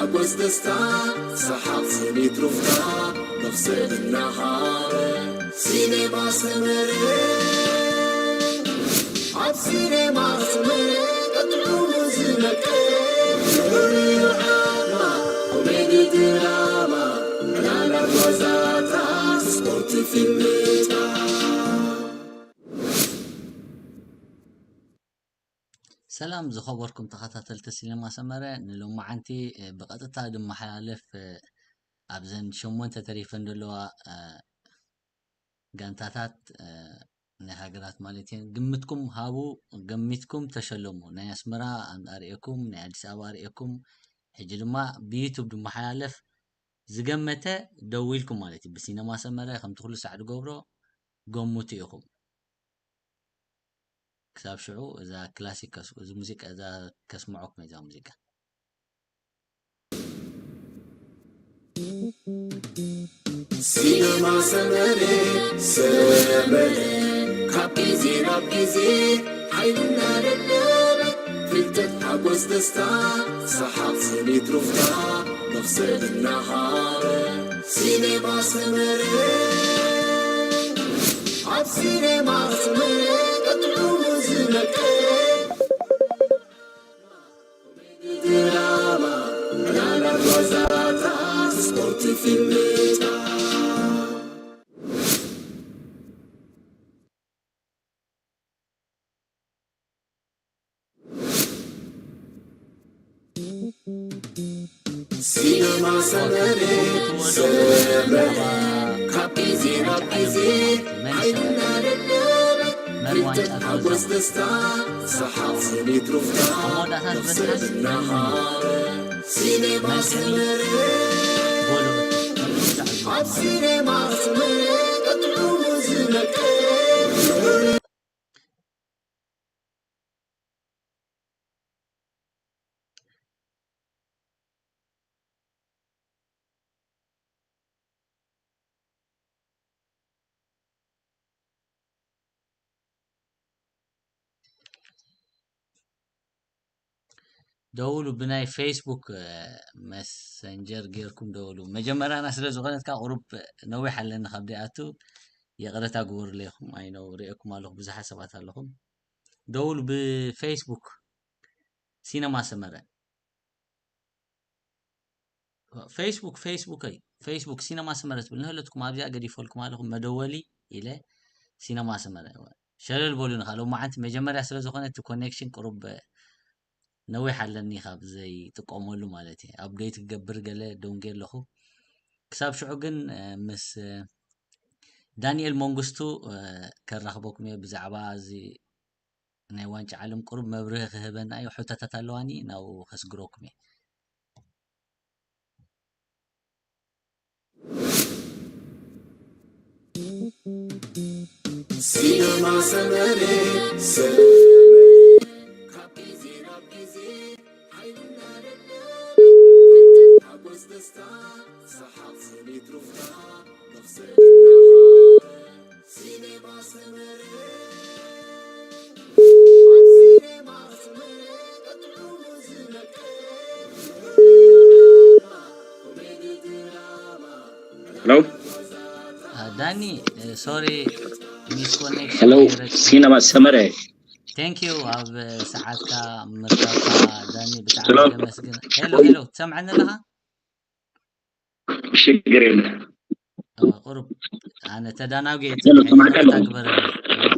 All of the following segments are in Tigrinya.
ሓጎስ ደስታ፣ ሰሓቕ ስኒት ሩፍታ፣ ነፍሰ እናሃረ፣ ሲኔማ ሰመረ። ኣብ ሲኔማ ሰመረ፣ ቀጥዑ ዝነቀ፣ ፍቕሪ ዓማ፣ ኮሜዲ ድራማ፣ ዕላላ ጓዛታ፣ ስፖርት ፊልምታ። ሰላም ዝኸበርኩም ተኸታተልቲ ሲነማ ሰመረ፣ ንሎማዓንቲ፣ እ፣ ብቐጥታ ዝመሓላለፍ፣ እ፣ ኣብዘን ሸሞንተ ተሪፈን ዘለዋ፣ እ፣ ጋንታታት፣ እ፣ ናይ ሃገራት ማለት እየን። ግምትኩም ሃቡ፣ ገሚትኩም ተሸለሙ። ናይ ኣስመራ ኣም-፣ ኣርእየኩም፣ ናይ ኣዲስ ኣበባ ኣርእየኩም። ሕጂ ድማ ብዩቱብ ዝመሓላለፍ ዝገመተ ደዊልኩም ማለት እዩ። ብሲነማ ሰመረ ከምቲ ኩሉ ሳዕ ዝገብሮ ገምቱ ኢኹም። ክሳብ ሽዑ እዛ ክላሲክ ከስ-፣ እዚ ሙዚቃ እዛ ከስምዐኩም እዛ ሙዚቃ። ሲነማ ሰመረ፣ ሰመረ፣ ካብ ግዜ ናብ ግዜ ሓይልና ደደበ፣ ፍልጠት ሓጎስ ደስታ፣ ሰሓቕ ስኒት ሩፍታ፣ ነፍሰ እናሃረ፣ ሲኔማ ሰመረ። ኣብ ሲኔማ ሰመረ፣ ቀጥዑ ዝነቀ፣ ድራማ፣ ዕላላ ጓዛታ፣ ስፖርት ፊልምታ። ሲነማ ሰመረ፣ ሰመረ፣ ካብ ግዜ ናብ ግዜ ሓይልና ደደበ፣ ፍልጠት ሓጎስ ደስታ፣ ሰሓቕ ስኒት ሩፍታ፣ ነፍሰ እናሃረ፣ ሲኔማ ሰመረ፣ ኣብ ሲኔማ ሰመረ፣ ቀጥዑ ዝነቀ። ደውሉ፣ ብናይ ፌስቡክ፣ እ፣ መሰንጀር ጌርኩም ደውሉ። መጀመርያና ስለ ዝኾነት፣ ካብ ቁሩብ ነዊሕ ኣለኒ ካብ ደይኣቱ፣ ይቕረታ ግበሩለይ ኢኹም። ኣይነው፣ ርእየኩም ኣለኹ፣ ብዙሓት ሰባት ኣለኹም። ደውሉ ብፌስቡክ፣ ሲነማ ሰመረ። ፌስቡክ፣ ፌስቡከይ፣ ፌስቡክ ሲነማ ሰመረ ትብል ንህለትኩም ኣብዚኣ ገዲፈልኩም ኣለኹም፣ መደወሊ ኢለ ሲነማ ሰመረ። ሸለል በሉኒ፣ ካልኦ መዓንቲ መጀመርያ ስለ ዝኾነ እቲ ኮኔክሽን ቁሩብ ነዊሕ ኣለኒ ካብ ዘይጥቀመሉ ማለት እየ። ኣፕዴት ክገብር ገለ ደንጉየ ኣለኹ። ክሳብ ሽዑ ግን፣ እ፣ ምስ፣ እ፣ ዳንኤል መንግስቱ፣ እ፣ ከራኽበኩም እየ። ብዛዕባ እዚ ናይ ዋንጫ ዓለም ቁሩብ መብርሂ ክህበና እዩ። ሕቶታት ኣለዋኒ፣ ናብኡ ከስግረኩም እየ። ሲነማ ሰመረ፣ ሰመረ፣ ካብ ግዜ ናብ ግዜ ሓይልና ደደበ፣ ፍልጠት ሓጎስ ደስታ፣ ሰሓቕ ስኒት ሩፍታ፣ ነፍሰ እናሃረ፣ ሲነማ ሰመረ፣ ኣብ ሲነማ ሰመረ፣ ቀጥዑ ዝነቀ። ሄሎ። አ፣ ዳኒ፣ እ፣ ሶሪ፣ ሚስ ኮኔክሽን ሄሎ፣ ነይረ። ሲነማ ሰመረ። ቴንክ ዩ፣ ኣብ ሰዓትካ ምርካብካ ዳኒ፣ ብጣዕሚ ሄሎ። የመስግን። ሄሎ፣ ሄሎ፣ ትሰምዐኒ ኣለኻ? ሽግር የለ። ኦ፣ ቁሩብ ኣነ ተዳናጉ እየ ሄሎ፣ ጽኒሐ፣ ሰማዕካ ይቕሬታ ኣለኹ። ግበረለይ። ኦ፣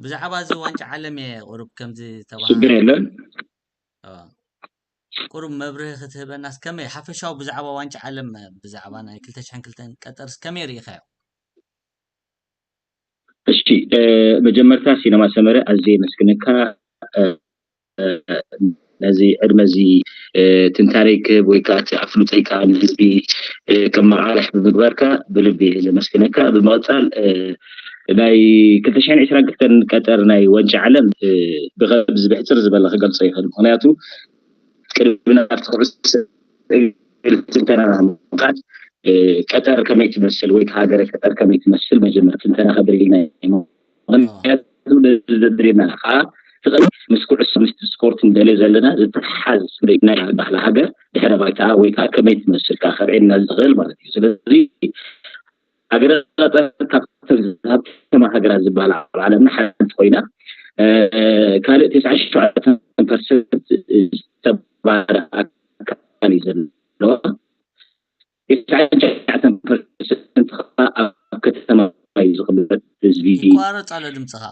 ብዛዕባ እዚ ዋንጫ ዓለም እየ ቁሩብ ከምዚ ተባሃ-፣ ሽግር የለን። ኦ፣ ቁሩብ መብርሂ ክትህበናስ ከመይ ሓፈሻዊ ብዛዕባ ዋንጫ ዓለም፣ ብዛዕባ ናይ ክልተ ሽሕን ክልተን ቀጠርስ ከመይ ርኢኻዮ? እሺ፣ እ፣ መጀመርታ ሲነማ ሰመረ ኣዝየ የመስግነካ። እ፣ እ፣ ነዚ ዕድመ እዚ፣ እ፣ ትንታነይ ክህብ ወይ ከዓ እቲ ኣፍልጦይ ከዓ ንህዝቢ፣ እ፣ ከመቓልሕ ብምግባርካ ብልቢ እየ ዘመስግነካ። ብምቕጻል፣ እ፣ ናይ ክልተ ሽሕን ዕስራን ክልተን ቀጠር ናይ ዋንጫ ዓለም፣ እ፣ ብኸምዚ ብሕጽር ዝበለ ክገልጾ ይኽእል። ምኽንያቱ ቅድሚ ናብቲ ኩዕሶ እግሪ ትንተና ምኻድ፣ እ፣ ቀጠር ከመይ ትመስል ወይ ከዓ ሃገረ ቀጠር ከመይ ትመስል መጀመር ትንተና ከድርግና እዩ። ምኽንያቱ ደድርና ከዓ ትቐል ምስ ኩዕሶ ምስ ስፖርት እንደለ ዘለና ዝተሓዝ ናይ ባህሊ ሃገር ድሕረ ባይታ ወይ ከዓ ከመይ ትመስል ከዓ ከርእየና ዝኽእል ማለት እዩ። ስለዚ ሃገረ ቀጠር ካብተን ሃብታማ ሃገራት ዝበሃል ኣብ ዓለምና ሓንቲ ኮይና ካልእ ተስዓን ሸውዓተን ፐርሰንት ዝተባረ ኣካል እዩ ዘለዋ። ተስዓን ሸውዓተን ፐርሰንት ከዓ ኣብ ከተማ እዩ ዝቕመጥ ህዝቢ ይቋረጽ ኣሎ ድምፅኻ።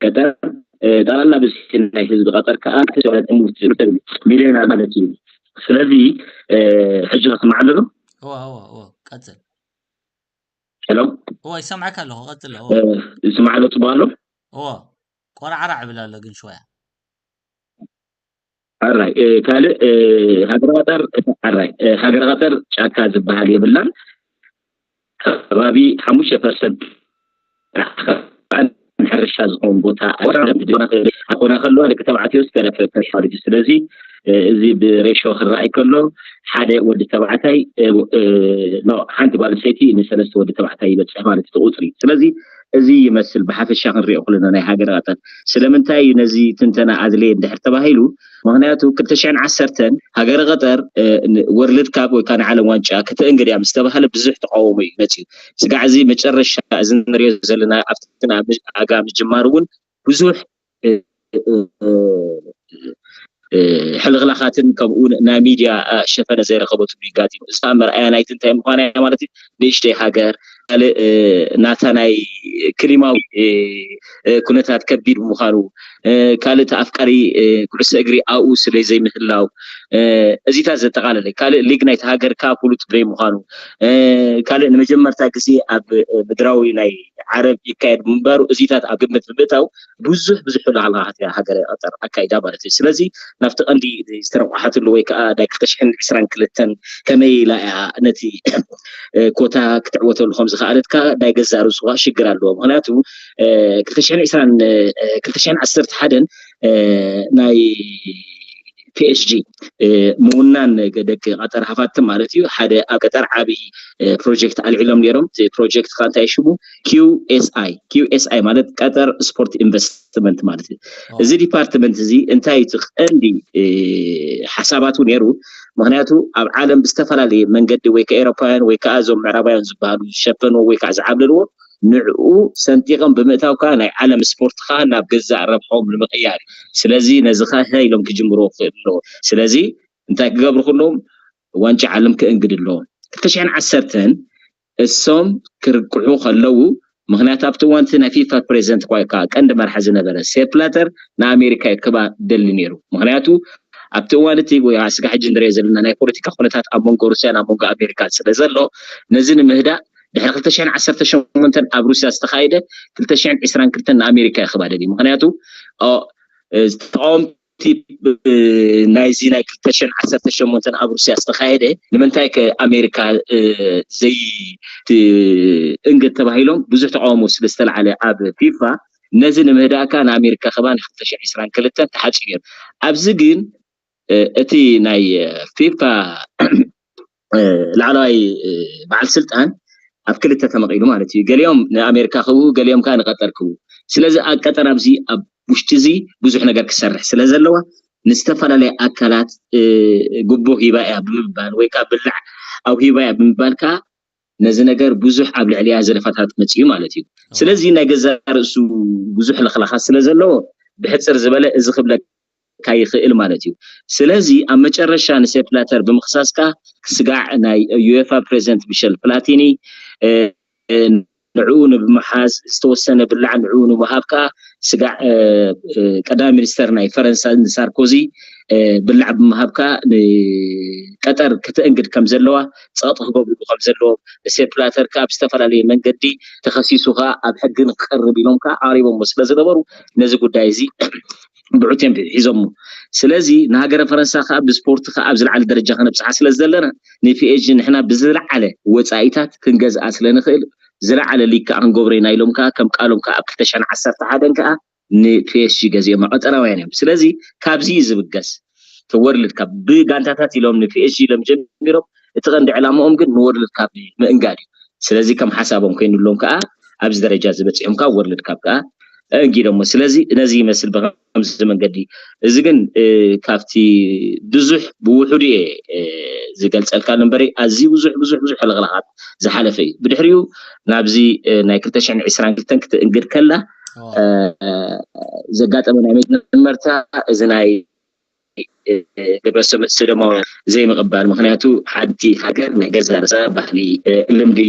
ቀጠር ጠቕላላ ብዝሒ ናይ ህዝቢ ቀጠር ከዓ ሚልዮን ማለት እዩ። ስለዚ ሕጂ ከስማዕ ኣለኹ። እዋ እዋ እዋ ቀጽል። ሄሎ እዋ ይሰምዓካ ኣለኹ። ቀጽል። እዋ ይስማዕ ኣሎ፣ ጽቡቕ ኣሎ። እዋ ቆራዕራዕ እብል ኣሎ ግን ሽወያ። ኣራይ ካልእ ሃገረ ቀጠር ኣራይ ሃገረ ቀጠር ጫካ ዝበሃል የብላን። ከባቢ ሓሙሽተ ፐርሰንት ሕርሻ ዝኸውን ቦታ ኣኮና ከለዋ ደቂ ተባዕትዮ ዝተረፈ ፐርሻ ማለት እዩ። ስለዚ እዚ ብሬሾ ክረኣይ ከሎ ሓደ ወዲ ተባዕታይ ኖ ሓንቲ ጓል ሰይቲ ንሰለስተ ወዲ ተባዕታይ ይበፅሕ ማለት እቲ ቁፅሪ። ስለዚ እዚ ይመስል ብሓፈሻ ክንሪኦ ከለና ናይ ሃገረ ቀጠር። ስለምንታይ እዩ ነዚ ትንተና ኣድለየ እንድሕር ተባሂሉ፣ ምክንያቱ ክልተ ሽሕን ዓሰርተን ሃገረ ቀጠር ወርልድ ካፕ ወይ ከዓ ንዓለም ዋንጫ ከተእንግድ እያ ምስ ተባሃለ ብዙሕ ተቃውሞ እዩ መፅዩ። ስጋዕ እዚ መጨረሻ እዚ ንሪኦ ዘለና ኣብቲ ኣጋ ምጅማር እውን ብዙሕ ሕልኽላኻትን ከምኡ ናይ ሚድያ ሸፈነ ዘይረኸበትሉ ይጋጢሙ። እዛ መርኣያ ናይቲ እንታይ ምዃና እያ ማለት እዩ። ንእሽተይ ሃገር ካልእ ናታ ናይ ክሊማዊ ኩነታት ከቢድ ብምዃኑ ካልእ ተኣፍቃሪ ኩዕሶ እግሪ ኣብኡ ስለ ዘይምህላው እዚታት ዘጠቓለለ ካልእ ሊግ ናይቲ ሃገር ካብ ፍሉጥ ብዘይ ምዃኑ ካልእ ንመጀመርታ ግዜ ኣብ ምድራዊ ናይ ዓረብ ይካየድ ምንባሩ እዚታት ኣብ ግምት ብምእታው ብዙሕ ብዙሕ ላዕላኻት እያ ሃገረ ቀጠር ኣካይዳ ማለት እዩ። ስለዚ ናብቲ ቀንዲ ዝተረቋሓትሉ ወይ ከዓ ናይ ክልተ ሽሕን ዕስራን ክልተን ከመይ ኢላ እያ ነቲ ኮታ ክትዕወተሉ ከም ዝኸኣለት ከዓ ናይ ገዛ ርእሱ ከዓ ሽግር ኣለዎ። ምክንያቱ ክልተ ሽሕን ዕስራን ክልተ ሽሕን ዓሰርተ ሓደን ናይ ፒኤስጂ ምውናን ደቂ ቀጠር ሃፋትም ማለት እዩ። ሓደ ኣብ ቀጠር ዓብዪ ፕሮጀክት ኣልዒሎም ነይሮም። እቲ ፕሮጀክት ከዓ እንታይ ሽሙ? ኪውኤስኣይ። ኪውኤስኣይ ማለት ቀጠር ስፖርት ኢንቨስትመንት ማለት እዩ። እዚ ዲፓርትመንት እዚ እንታይ እቲ ቀንዲ ሓሳባቱ ነይሩ? ምክንያቱ ኣብ ዓለም ብዝተፈላለየ መንገዲ ወይ ከኤሮፓውያን ወይ ከዓ እዞም ምዕራባውያን ዝበሃሉ ዝሸፈንዎ ወይ ከዓ ዝዓብለልዎ ንዕኡ ሰንጢቐም ብምእታው ከዓ ናይ ዓለም ስፖርት ከዓ ናብ ገዛእ ረብሖም ንምቕያር እዩ። ስለዚ ነዚ ከዓ ኢሎም ክጅምርዎ ክኽእል ኣለዎ። ስለዚ እንታይ ክገብሩ ክለዎም ዋንጫ ዓለም ክእንግድ ኣለዎም። ክልተ ሽሕን ዓሰርተን እሶም ክርቅሑ ከለዉ ምክንያቱ ኣብቲ እዋንቲ ናይ ፊፋ ፕሬዚደንት ኳይካ ቀንዲ መርሓ ዝነበረ ሴፕ ብላተር ንኣሜሪካ ክባ ደሊ ነይሩ። ምክንያቱ ኣብቲ እዋን እቲ ወይ ስጋ ሕጂ ንሪኦ ዘለና ናይ ፖለቲካ ኩነታት ኣብ መንጎ ሩስያን ኣብ መንጎ ኣሜሪካን ስለ ዘሎ ነዚ ንምህዳእ ድሕሪ ክልተ ሽሕን ዓሰርተ ሸሞንተን ኣብ ሩስያ ዝተኻየደ ክልተ ሽሕን ዕስራን ክልተን ንኣሜሪካ ይኽባደል እዩ። ምክንያቱ ተቃወምቲ ናይዚ ናይ ክልተ ሽሕን ዓሰርተ ሸሞንተን ኣብ ሩስያ ዝተኻየደ ንምንታይ ከ ኣሜሪካ ዘይእንግድ ተባሂሎም ብዙሕ ተቃውሞ ስለ ዝተላዓለ ኣብ ፊፋ ነዚ ንምህዳእካ ንኣሜሪካ ከባ ን ክልተ ሽሕን ዕስራን ክልተን ተሓጺ ነይሩ። ኣብዚ ግን እቲ ናይ ፊፋ ላዕለዋይ በዓል ስልጣን ኣብ ክልተ ተመቒሉ ማለት እዩ። ገሊኦም ንኣሜሪካ ክህቡ፣ ገሊኦም ከዓ ንቀጠር ክህቡ። ስለዚ ኣብ ቀጠር ኣብዚ ኣብ ውሽጢ እዚ ብዙሕ ነገር ክሰርሕ ስለ ዘለዋ ንዝተፈላለየ ኣካላት ጉቦ ሂባ እያ ብምባል ወይ ከዓ ብላዕ ኣብ ሂባ እያ ብምባል ከዓ ነዚ ነገር ብዙሕ ኣብ ልዕሊያ ዘለፋታት መፅዩ ማለት እዩ። ስለዚ ናይ ገዛ ርእሱ ብዙሕ ለኽላኻት ስለ ዘለዎ ብሕፅር ዝበለ እዚ ክብለካ ይኽእል ማለት እዩ። ስለዚ ኣብ መጨረሻ ንሴፕ ብላተር ብምኽሳስካ ስጋዕ ናይ ዩኤፋ ፕሬዚደንት ሚሸል ፕላቲኒ ንዕኡ ንምሓዝ ዝተወሰነ ብላዕ ንዕኡ ንምሃብ ከዓ ስጋዕ ቀዳማይ ሚኒስተር ናይ ፈረንሳ ንሳርኮዚ ብላዕ ብምሃብ ከዓ ንቀጠር ክትእንግድ ከም ዘለዋ ፀቕጢ ክገብርሉ ከም ዘለዎም ንሴፕ ብላተር ከዓ ብዝተፈላለየ መንገዲ ተኸሲሱ ከዓ ኣብ ሕጊ ንክቀርብ ኢሎም ከዓ ኣቅሪቦሞ ስለ ዝነበሩ ነዚ ጉዳይ እዚ ብዑት እዮም ሒዞሞ። ስለዚ ንሃገረ ፈረንሳ ከዓ ብስፖርቲ ከዓ ኣብ ዝለዓለ ደረጃ ከነብፅሓ ስለ ዘለና ንፒኤስጂ ንሕና ብዝለዓለ ወፃኢታት ክንገዝኣ ስለ ንኽእል ዝለዓለ ሊግ ከዓ ክንገብሮ ኢና ኢሎም ከዓ ከም ቃሎም ከዓ ኣብ ክልተ ሽሕን ዓሰርተ ሓደን ከዓ ንፒኤስጂ ገዚኦም ቀጠራውያን እዮም። ስለዚ ካብዚ እዩ ዝብገስ። ወርልድ ካፕ ብጋንታታት ኢሎም ንፒኤስጂ ኢሎም ጀሚሮም እቲ ቀንዲ ዕላማኦም ግን ንወርልድ ካፕ ምእንጋድ እዩ። ስለዚ ከም ሓሳቦም ኮይኑሎም ከዓ ኣብዚ ደረጃ ዝበፅሖም ከዓ ወርልድ ካፕ ከዓ ኣእንጊዶሞ። ስለዚ ነዚ ይመስል ብኸ- ብከምዚ መንገዲ። እዚ ግን ካብቲ ብዙሕ ብውሑዱ እየ ዝገልፀልካ እምበሪ፣ ኣዝዩ ብዙሕ ብዙሕ ብዙሕ ሕልኽላኻት ዝሓለፈ እዩ። ብድሕሪኡ ናብዚ ናይ ክልተ ሽሕን ዕስራን ክልተን ክትእንግድ ከላ ዘጋጠመ ናይ መጀመርታ እዚ ናይ ግብረ ሰዶማዊ ዘይምቕባል። ምክንያቱ ሓንቲ ሃገር ናይ ገዛ ርእሳ ባህሊ፣ ልምዲ፣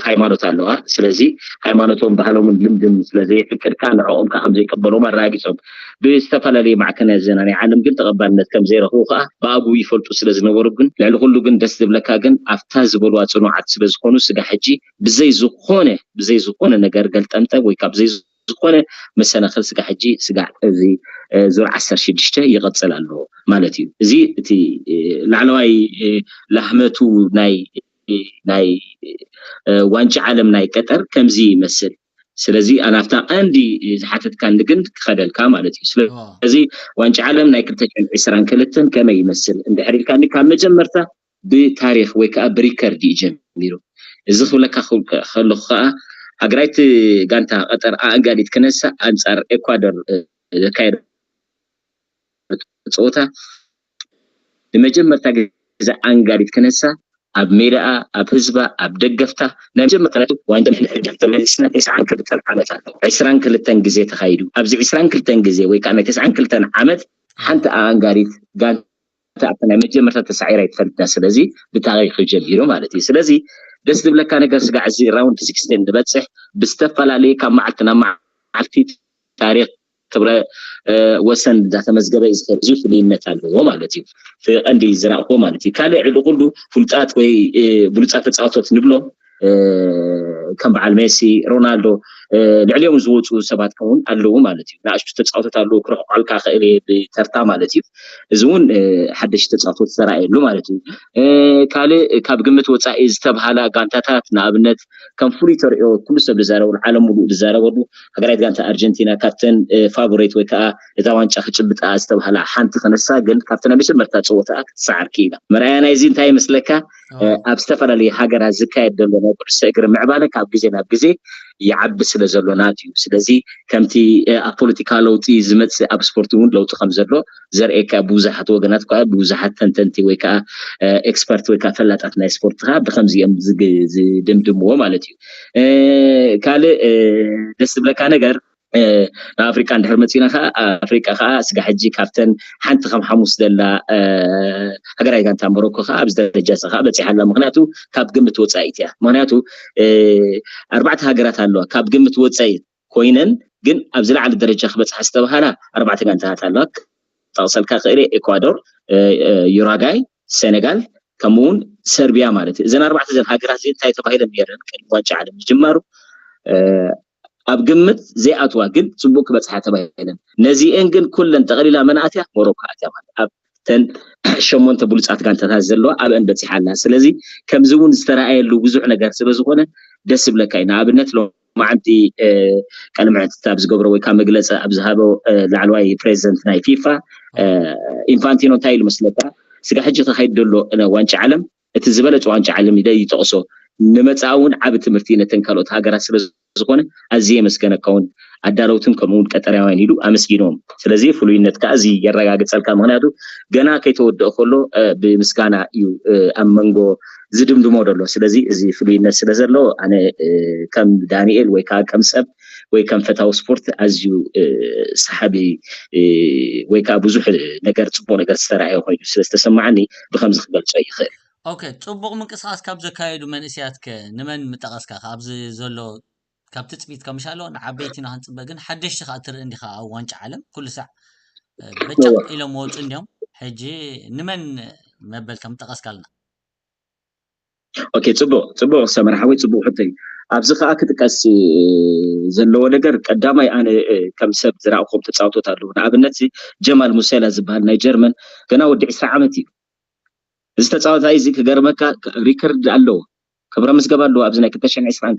ሃይማኖት ኣለዋ። ስለዚ ሃይማኖቶም ባህሎምን ልምድን ስለዘይፍቅድካ ንዕኦም ከዓ ከምዘይቀበሎም ኣረጋጊፆም። ብዝተፈላለየ ማዕከናት ዜና ናይ ዓለም ግን ተቐባልነት ከም ዘይረኽቡ ከዓ ብኣግኡ ይፈልጡ ስለ ዝነበሩ ግን ልዕሊ ኩሉ ግን ደስ ዝብለካ ግን ኣብታ ዝበልዋ ፅኑዓት ስለ ዝኾኑ ስጋ ሕጂ ብዘይ ዝኾነ ብዘይ ዝኾነ ነገር ገልጠምጠም ወይ ካብ ዘይ ዝኾነ መሰናኽል ስጋ ሕጂ ስጋ እዚ ዙር ዓሰርተ ሽዱሽተ ይቐፅል ኣሎ ማለት እዩ። እዚ እቲ ላዕለዋይ ላህመቱ ናይ ናይ ዋንጫ ዓለም ናይ ቀጠር ከምዚ ይመስል። ስለዚ ኣናፍታ ቀንዲ ዝሓተትካኒ ግን ክኸደልካ ማለት እዩ። ስለዚ ዋንጫ ዓለም ናይ ክልተ ሽሕን ዕስራን ክልተን ከመይ ይመስል እንድሕር ኢልካኒ ካብ መጀመርታ ብታሪኽ ወይ ከዓ ብሪከርድ እዩ ጀሚሩ። እዚ ክብለካ ከለኹ ከዓ ሃገራዊት ጋንታ ቀጠር ኣእንጋዲት ክነሳ ኣንፃር ኤኳዶር ዘካየደ ፀወታ ንመጀመርታ ግዜ ኣንጋዲት ክነሳ ኣብ ሜዳኣ ኣብ ህዝባ ኣብ ደገፍታ ናይ መጀመርታ ናይ ዋንጫ ንሕድር ተመሊስና ዕስራን ክልተን ዓመት ኣሎ። ዕስራን ክልተን ግዜ ተኻይዱ። ኣብዚ ዕስራን ክልተን ግዜ ወይ ከዓ ናይ ተስዓን ክልተን ዓመት ሓንቲ ኣንጋዲት ጋንታ ኣብታ ናይ መጀመርታ ተሳዒራ ይትፈልጥና። ስለዚ ብታሪኽ ጀሚሩ ማለት እዩ። ስለዚ ደስ ዝብለካ ነገር ስጋዕ እዚ ራውንድ ሲክስቲን ንበፅሕ ብዝተፈላለየ ካብ መዓልቲ ናብ መዓልቲ ታሪኽ ክብረ ወሰን እንዳተመዝገበ እዩ ዝኸድ። እዚ ፍሉይነት ኣለዎ ማለት እዩ። ቀንዲ ዝረእኮ ማለት እዩ። ካልእ ዕሊ ኩሉ ፍሉጣት ወይ ብሉፃት ተፃወቶት ንብሎ ከም በዓል ሜሲ፣ ሮናልዶ ልዕሊኦም ዝወፁ ሰባት ከውን ኣለዉ ማለት እዩ። ንኣሽቱ ተፃወቶት ኣለዉ ክረሕቋልካ ክእል ብተርታ ማለት እዩ። እዚ እውን ሓደሽቲ ተፃወቶት ዝተረኣየሉ ማለት እዩ። ካልእ ካብ ግምት ወፃኢ ዝተብሃላ ጋንታታት ንኣብነት ከም ፍሉይ ተርእዮ ኩሉ ሰብ ዝዛረበሉ ዓለም ሙሉእ ዝዛረበሉ ሃገራዊት ጋንታ ኣርጀንቲና ካብተን ፋቮሬት ወይ ከዓ እዛ ዋንጫ ክጭብጣ ዝተብሃላ ሓንቲ ክነሳ ግን ካብቲ ናይ መጀመርታ ፀወታ ክትሰዓር ክኢላ። መርኣያ ናይዚ እንታይ ይመስለካ? ኣብ ዝተፈላለዩ ሃገራት ዝካየድ ዘሎ ናይ ኩዕሶ እግሪ ምዕባለ ካብ ግዜ ናብ ግዜ ይዓቢ ስለ ዘሎ ናት እዩ። ስለዚ ከምቲ ኣብ ፖለቲካ ለውጢ ዝመፅእ ኣብ ስፖርቲ እውን ለውጢ ከም ዘሎ ዘርእየካ ብብዙሓት ወገናት ከዓ ብብዙሓት ተንተንቲ ወይ ከዓ ኤክስፐርት ወይ ከዓ ፈላጣት ናይ ስፖርት ከዓ ብከምዚ እዮም ዝድምድምዎ ማለት እዩ። ካልእ ደስ ዝብለካ ነገር ንኣፍሪቃ እንድሕር መፂና ከዓ ኣፍሪቃ ከዓ ስጋ ሕጂ ካብተን ሓንቲ ከም ሓሙስ ዘላ ሃገራዊ ጋንታ ሞሮኮ ከዓ ኣብዚ ደረጃ ከዓ በፂሓ ኣላ። ምክንያቱ ካብ ግምት ወፃኢት እያ። ምክንያቱ ኣርባዕተ ሃገራት ኣለዋ ካብ ግምት ወፃኢት ኮይነን ግን ኣብ ዝለዓለ ደረጃ ክበፅሓ ዝተባሃላ ኣርባዕተ ጋንታታት ኣለዋ። ጠቕሰልካ ክእል ኤኳዶር፣ ዩራጋይ፣ ሴኔጋል ከምኡውን ሰርቢያ ማለት እዩ። እዘን ኣርባዕተ ዘን ሃገራት እዚን እንታይ ተባሂለን ነረን ቅድሚ ዋንጫ ዓለም ምጅማሩ ኣብ ግምት ዘይኣትዋ ግን ፅቡቅ ክበፅሓ ተባሂለን። ነዚአን ግን ኩለን ጠቕሊላ መን ኣትያ? ሞሮኮ ኣትያ ማለት ኣብ ተን ሸሞንተ ብሉፃት ጋንታታት ዘለዋ ኣብአን በፂሓ ኣላ። ስለዚ ከምዚ እውን ዝተረኣየሉ ብዙሕ ነገር ስለ ዝኾነ ደስ ዝብለካ እዩ። ንኣብነት ሎማዓንቲ ቀልምዕት ኣብ ዝገብሮ ወይ ካብ መግለፂ ኣብ ዝሃበ ላዕለዋይ ፕሬዚደንት ናይ ፊፋ ኢንፋንቲኖ እንታይ ኢሉ መስለካ? ስጋ ሕጂ ተካይድ ዘሎ ዋንጫ ዓለም እቲ ዝበለፀ ዋንጫ ዓለም ኢለ ይጠቕሶ። ንመፃኢ እውን ዓብ ትምህርቲ ነተን ካልኦት ሃገራት ስለ ዝኾነ ኣዝየ የመስገነካ እውን ኣዳለውትን ከምኡ እውን ቀጠርያውያን ኢሉ ኣመስጊኖም። ስለዚ ፍሉይነት ከዓ እዚ የረጋግፀልካ። ምክንያቱ ገና ከይተወደአ ከሎ ብምስጋና እዩ ኣብ መንጎ ዝድምድሞ ዘሎ። ስለዚ እዚ ፍሉይነት ስለ ዘሎ ኣነ ከም ዳንኤል ወይ ከዓ ከም ሰብ ወይ ከም ፈታዊ ስፖርት ኣዝዩ ሰሓቢ ወይ ከዓ ብዙሕ ነገር ፅቡቅ ነገር ዝተረኣየ ኮይኑ ስለ ዝተሰማዓኒ ብከምዚ ክገልፆ ይኽእል። ኦኬ፣ ፅቡቕ ምንቅስቃስ ካብ ዘካየዱ መንእሰያት ከ ንመን ምጠቐስካ? ኣብዚ ዘሎ ካብ ትፅቢት ከምሻሎ ንዓበይቲ ኢና ክንፅበ፣ ግን ሓደሽቲ ከዓ ትርኢ እንዲኻ ኣብ ዋንጫ ዓለም ኩሉ ሳዕ በጨቕ ኢሎም ወፁ እንዲዮም። ሕጂ ንመን መበል ከም ጠቐስካልና? ኦኬ፣ ፅቡቕ ፅቡቕ ሰመር ሓወይ፣ ፅቡቕ ሕቶ እዩ። ኣብዚ ከዓ ክጥቀስ ዘለዎ ነገር ቀዳማይ ኣነ ከም ሰብ ዝረኣኹም ተፃወቶት ኣለዉ። ንኣብነት ጀማል ሙሴላ ዝበሃል ናይ ጀርመን ገና ወዲ ዕስራ ዓመት እዩ። እዚ ተፃዋታይ እዚ ክገርመካ ሪከርድ ኣለዎ፣ ክብረ መዝገብ ኣለዎ ኣብዚ ናይ ክልተ ሽሕን ዕስራን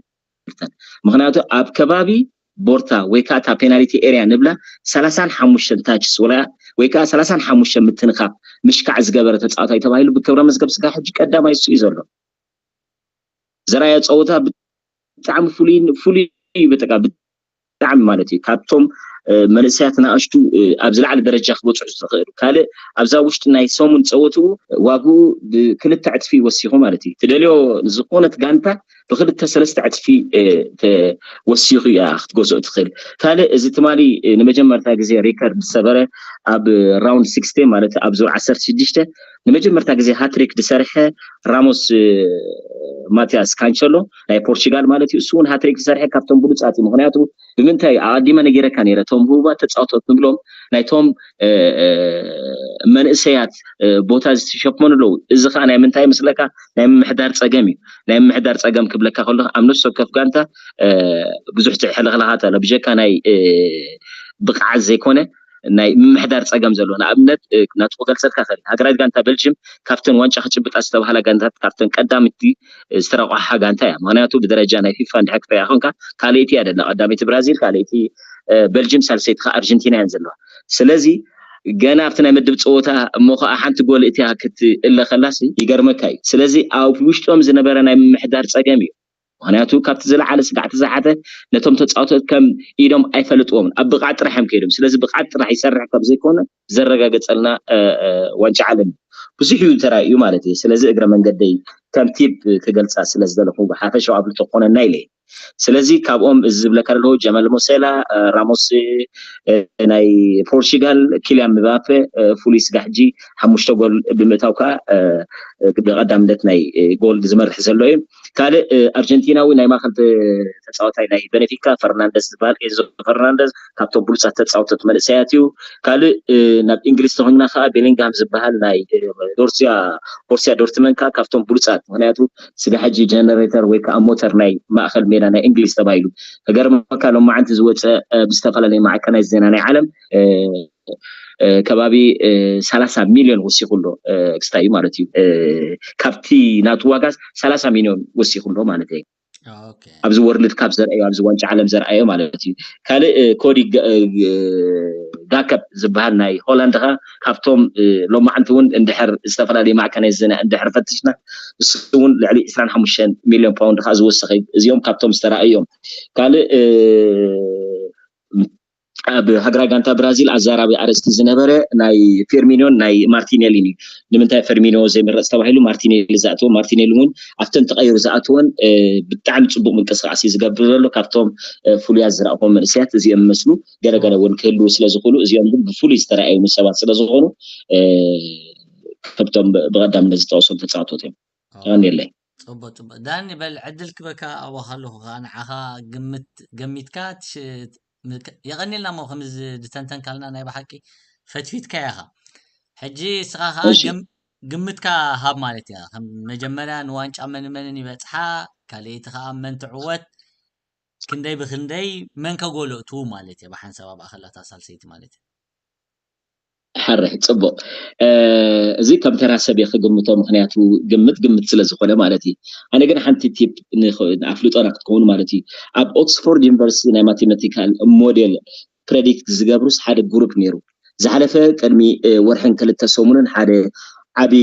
ክልተን። ምክንያቱ ኣብ ከባቢ ቦርታ ወይ ከዓ እታ ፔናልቲ ኤርያ ንብላ ሰላሳን ሓሙሽተን ታችስ ወላ ወይ ከዓ ሰላሳን ሓሙሽተን ምትንኻፍ ምሽካዕ ዝገበረ ተፃዋታይ ተባሂሉ ብክብረ መዝገብ ስጋ ሕጂ ቀዳማይ እሱ እዩ ዘሎ። ዘራያ ፀወታ ብጣዕሚ ፍሉይ ፍሉይ እዩ። በቃ ብጣዕሚ ማለት እዩ ካብቶም መንእሰያት ንኣሽቱ ኣብ ዝለዓለ ደረጃ ክበፅሑ ዝኽእሉ። ካልእ ኣብዛ ውሽጢ ናይ ሰሙን ፀወትኡ ዋግኡ ብክልተ ዕፅፊ ወሲኹ ማለት እዩ። ትደልዮ ዝኾነት ጋንታ ብክልተ ሰለስተ ዕፅፊ ወሲኹ እያ ክትገዝኦ ትኽእል። ካልእ እዚ ትማሊ ንመጀመርታ ግዜ ሪከርድ ዝሰበረ ኣብ ራውንድ ስክስቲን ማለት ኣብ ዙር ዓሰርተ ሽዱሽተ ንመጀመርታ ግዜ ሃትሪክ ዝሰርሐ ራሞስ ማቲያስ ካንቸሎ ናይ ፖርቹጋል ማለት እዩ። እሱ እውን ሃትሪክ ዝሰርሐ ካብቶም ብሉፃት እዩ። ምክንያቱ ብምንታይ ኣቐዲመ ነጊረካ ነይረ፣ እቶም ህቡባት ተፃወቶት ንብሎም ናይቶም መንእሰያት ቦታ ዝተሸፈኑ ኣለዉ። እዚ ከዓ ናይ ምንታይ ምስለካ ናይ ምምሕዳር ፀገም እዩ። ናይ ምምሕዳር ፀገም ክብለካ ከሎ ኣብ ነፍሲ ወከፍ ጋንታ ብዙሕ ሕልኽላኻት ኣሎ። ብጀካ ናይ ብቕዓት ዘይኮነ ናይ ምምሕዳር ፀገም ዘሎ ንኣብነት ናቱ ክገልፀልካ ክእል ሃገራዊት ጋንታ በልጅም ካብተን ዋንጫ ክጭብጣ ዝተባሃላ ጋንታት ካብተን ቀዳምቲ ዝተረቋሓ ጋንታ እያ። ምክንያቱ ብደረጃ ናይ ፊፋ እንድሕር ክትሪኣ ኮንካ ካልእቲ እያ ደላ ቀዳመይቲ ብራዚል፣ ካልእቲ በልጅም፣ ሳልሰይቲ ከዓ ኣርጀንቲና እየን ዘለዋ። ስለዚ ገና ኣብቲ ናይ ምድብ ፀወታ እሞ ከዓ ሓንቲ ጎል እቲያ ክትእለ ከላሲ ይገርመካ እዩ። ስለዚ ኣብ ውሽጦም ዝነበረ ናይ ምምሕዳር ፀገም እዩ። ምክንያቱ ካብቲ ዝለዓለ ስጋዕ ተዛሓተ ነቶም ተፃወቶት ከም ኢዶም ኣይፈልጥዎም ኣብ ብቕዓት ጥራሕ እዮም ከይዶም። ስለዚ ብቕዓት ጥራሕ ይሰርሕ ከም ዘይኮነ ዘረጋገፀልና ዋንጫ ዓለም ብዙሕ እዩ ተራእዩ ማለት እዩ። ስለዚ እግረ መንገደይ ከም ቲፕ ክገልፃ ስለ ዝደለኹ ሓፈሻዊ ኣብልቶ ክኾነና ኢለ። ስለዚ ካብኦም እዚ ዝብለካ ዘለኹ ጀመል ሞሴላ፣ ራሞስ ናይ ፖርቹጋል፣ ኪልያን ምባፔ ፍሉይ ስጋ ሕጂ ሓሙሽተ ጎል ብምእታው ከዓ ብቐዳምነት ናይ ጎል ዝመርሕ ዘሎ እዩ። ካልእ ኣርጀንቲናዊ ናይ ማእከል ተፃዋታይ ናይ ቤኔፊካ ፈርናንደስ ዝበሃል ኤንዞ ፈርናንደስ ካብቶም ብሉፃት ተፃወቶት መንእሰያት እዩ። ካልእ ናብ እንግሊዝ ተኾይንና ከዓ ቤሊንግሃም ዝበሃል ናይ ቦርሲያ ቦርሲያ ዶርትመን ከዓ ካብቶም ብሉፃት ምክንያቱ ስጋ ሕጂ ጀነሬተር ወይ ከዓ ሞተር ናይ ማእከል ሜዳ ናይ እንግሊዝ ተባሂሉ ከገርመካ ሎማዓንቲ ዝወፀ ብዝተፈላለዩ ማዕከናት ዜና ናይ ዓለም ከባቢ ሰላሳ ሚሊዮን ወሲኹ ኣሎ ክስታይ እዩ ማለት እዩ። ካብቲ ናቱ ዋጋ ሰላሳ ሚሊዮን ወሲኹ ኣሎ ማለት እዩ። ኣብዚ ወርልድ ካፕ ዘርኣዮ ኣብዚ ዋንጫ ዓለም ዘርኣዮ ማለት እዩ። ካልእ ኮዲ ጋከፕ ዝበሃል ናይ ሆላንድ ኸ ካብቶም ሎማዓንቲ እውን እንድሕር ዝተፈላለዩ ማዕከናት ዜና እንድሕር ፈትሽና እሱ እውን ልዕሊ ዕስራን ሓሙሽተን ሚሊዮን ፓውንድ ከዓ ዝወሰኸ እዚኦም ካብቶም ዝተረኣዩ እዮም። ካልእ ኣብ ሃገራዊ ጋንታ ብራዚል ኣዛራቢ ኣርእስቲ ዝነበረ ናይ ፌርሚኖን ናይ ማርቲኔሊን እዩ። ንምንታይ ፈርሚኖ ዘይምረፅ ተባሂሉ ማርቲኔሊ ዝኣተወ ማርቲኔሊ እውን ኣብተን ተቐይሩ ዝኣተወን ብጣዕሚ ፅቡቅ ምንቅስቃስ እዩ ዝገብር ዘሎ ካብቶም ፍሉያት ዝረእኹም መንእሰያት እዚኦም መስሉ ገለገለ እውን ክህልው ስለዝኽእሉ እዚኦም ግን ብፍሉይ ዝተረኣዩ ሰባት ስለዝኾኑ ከብቶም ብቐዳምነት ዝጠቀሶም ተፃወቶት እዮም። የቀንየለይ። ፅቡቅ ፅቡቅ ዳኒ በል ዕድል ክበካ ኣብካ ኣለኩ ከዓ ንዓካ ግምት ገሚትካ የቀኒልና ሞ ከምዚ ዝተንተንካልና ናይ ብሓቂ ፈትፊትካ ኢካ። ሕጂ እስኻ ከዓ ግምትካ ሃብ ማለት እያ። ከም መጀመርያ ንዋንጫ መን መንን ይበፅሓ፣ ካልኣይቲ ከዓ መን ትዕወት፣ ክንደይ ብክንደይ መን ከጎልእቱ ማለት እየ። ብሓንሳብ ኣብኣ ከላታ ሳልሰይቲ ማለት እየ። ሕርሕ ፅቡቅ እዚ ከም ተራ ሰብ እየ ክግምቶ ምክንያቱ ግምት ግምት ስለ ዝኮነ ማለት እዩ። ኣነ ግን ሓንቲ ቲፕ ኣፍልጦና ክትከውን ማለት እዩ። ኣብ ኦክስፎርድ ዩኒቨርሲቲ ናይ ማቴማቲካል ሞዴል ፕሬዲክት ዝገብሩስ ሓደ ግሩፕ ነይሩ። ዝሓለፈ ቅድሚ ወርሕን ክልተ ሰሙንን ሓደ ዓቢ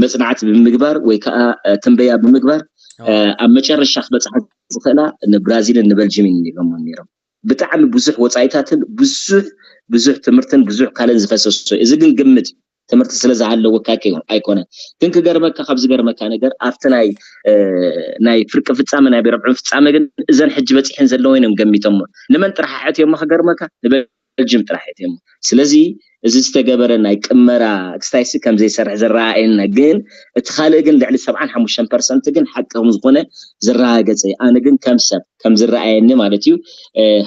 መፅናዕቲ ብምግባር ወይ ከዓ ትንበያ ብምግባር ኣብ መጨረሻ ክበፅሓ ዝኽእላ ንብራዚልን ንበልጅምን ኢሎሞ ነይሮም። ብጣዕሚ ብዙሕ ወፃኢታትን ብዙሕ ብዙሕ ትምህርትን ብዙሕ ካልእን ዝፈሰሶ እዚ ግን ግምት ትምህርቲ ስለ ዝሃለወካ ኣይኮነን። ግን ክገርመካ ካብ ዝገርመካ ነገር ኣብቲ ናይ ናይ ፍርቂ ፍፃመ ናይ ብረብዕን ፍፃመ ግን እዘን ሕጂ በፂሐን ዘለወ ኢኖም ገሚቶሞ ንመን ጥራሕ ኣሕትዮሞ ክገርመካ ንበልጅም ጥራሕ ኣሕትዮሞ። ስለዚ እዚ ዝተገበረ ናይ ቅመራ ክስታይሲ ከም ዘይሰርሕ ዝረኣየና ግን እቲ ካልእ ግን ልዕሊ ሰብዓን ሓሙሽተን ፐርሰንት ግን ሓቂ ከም ዝኾነ ዝረጋገፀ እዩ። ኣነ ግን ከም ሰብ ከም ዝረኣየኒ ማለት እዩ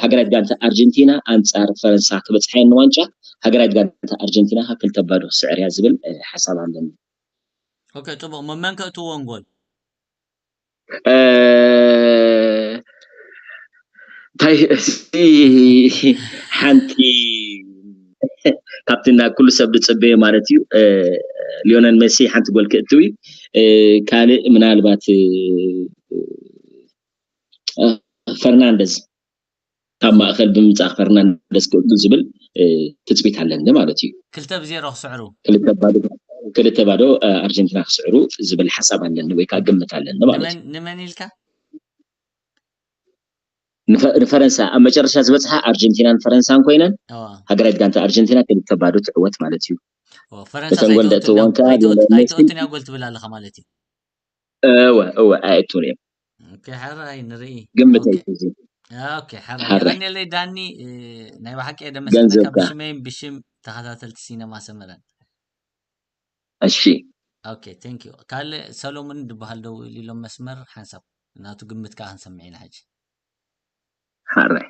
ሃገራዊት ጋንታ ኣርጀንቲና ኣንፃር ፈረንሳ ክበፅሓ እየን ንዋንጫ። ሃገራዊት ጋንታ ኣርጀንቲና ከዓ ክልተ ባዶ ክስዕር እያ ዝብል ሓሳብ ኣለኒ። ኦኬ ፅቡቅ መመን ከእትዎን ጎል እንታይ ሓንቲ ካብቲ ናብ ኩሉ ሰብ ዝፅበዮ ማለት እዩ ሊዮነል ሜሲ ሓንቲ ጎል ክእትው እዩ። ካልእ ምናልባት ፈርናንደዝ ካብ ማእከል ብምምፃእ ፈርናንደዝ ክእቱ ዝብል ትፅቢት ኣለኒ ማለት እዩ። ክልተ ብዜሮ ክስዕሩ ክልተ ባዶ ክልተ ባዶ ኣርጀንቲና ክስዕሩ ዝብል ሓሳብ ኣለኒ ወይ ከዓ ግምት ኣለኒ ማለት እዩ። ንመን ኢልካ? ንፈ- ንፈረንሳ ኣብ መጨረሻ ዝበፅሓ ኣርጀንቲናን ፈረንሳን ኮይነን፣ እዋ ሃገራዊት ጋንታ ኣርጀንቲና ክልተ ባዶ ትዕወት ማለት እዩ። እዋ፣ ፈረንሳ እተን ጎል ኣይተወትን ደእትወንካ ኣይተወት- ሜሲ ኣይተወትን እያ ጎል ትብል ኣለኻ ማለት እዩ። እወ እወ ኣየእትውን እዮም። ኦኬ፣ ሓራይ ንርኢ። ግምተይ ኦኬ። እዚ ኦኬ፣ ሓራይ ሓራይ የቐንየለይ ዳኒ። እ፣ ናይ ብሓቂ እየ ደመስግነካ ገንዘብካ ብሽመይን ብሽም ተኸታተልቲ ሲነማ ሰመረን። እሺ ኦኬ፣ ቴንክ ዩ። ካልእ ሰሎሙን ዝበሃል ደው ኢሉ ኢሎም መስመር ሓንሳብ ናቱ ግምት ከዓ ክንሰምዕ ኢና ሕጂ። ሓራይ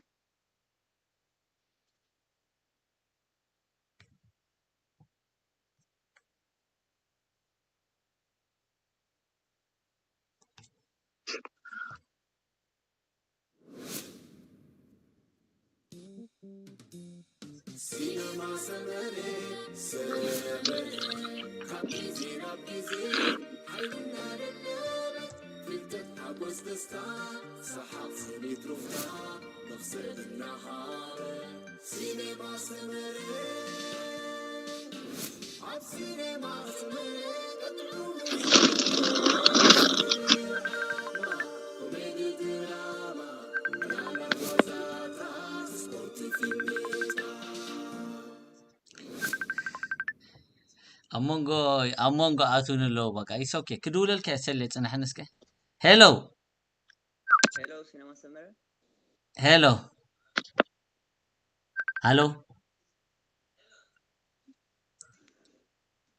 ኣብ መንጎ ኣብ መንጎ ኣትውን ኣለዉ። በቃ ኢስ ኦኬ። ክድውለልካ እየ ሰሌ፣ ጽናሕኒ እስከ። ሄሎ ሄሎ፣ ሲነማ ሰመረ። ሄሎ ሃሎ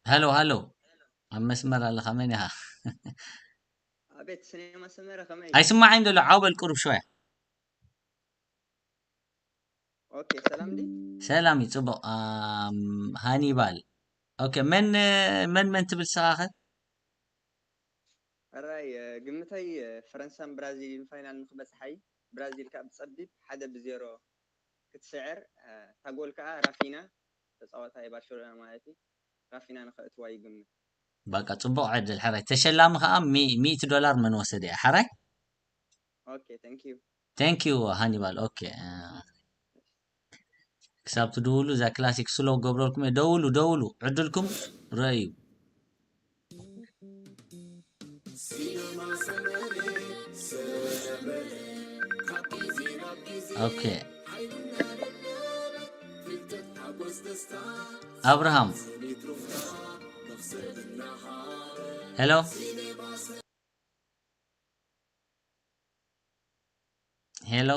ሃሎ ሃሎ፣ ኣብ መስመር ኣለኻ? መን ኢኻ? ኣቤት፣ ሲነማ ሰመረ ከመይ? ኣይስማዓይን ዘሎ። ዓው በል ቁሩብ ሸወያ። ኦኬ፣ ሰላም ዲ? ሰላም እዩ፣ ጽቡቕ። ኣም፣ ሃኒባል። ኦኬ፣ መን መን መን ትብል ንስኻ ኸ? ሕራይ፣ እ፣ ግምተይ፣ እ፣ ፈረንሳን ብራዚልን ፋይናል ንክበጽሓ እዩ። ብራዚል ከዓ ብጸቢብ ሓደ ብዜሮ ክትስዕር፣ እ፣ እታ ጎል ከዓ ራፊና፣ ተጻዋታይ ባርሴሎና ማለት እዩ፣ ራፊና ንኸእትዋ ይግምት። በቃ ጽቡቕ ዕድል ሕራይ። ተሸላሚ ከዓ ሚ- ሚእቲ ዶላር መን ወሰደ እያ ሕራይ። ኦኬ፣ ቴንክ ዩ። ቴንክ ዩ ሃኒባል። ኦኬ፣ እ፣ ክሳብ ትድውሉ እዛ ክላሲክ ስሎ ገብረልኩም እየ። ደውሉ፣ ደውሉ፣ ዕድልኩም ረእዩ። ኦኬ፣ ኣብርሃም። ሄሎ ሄሎ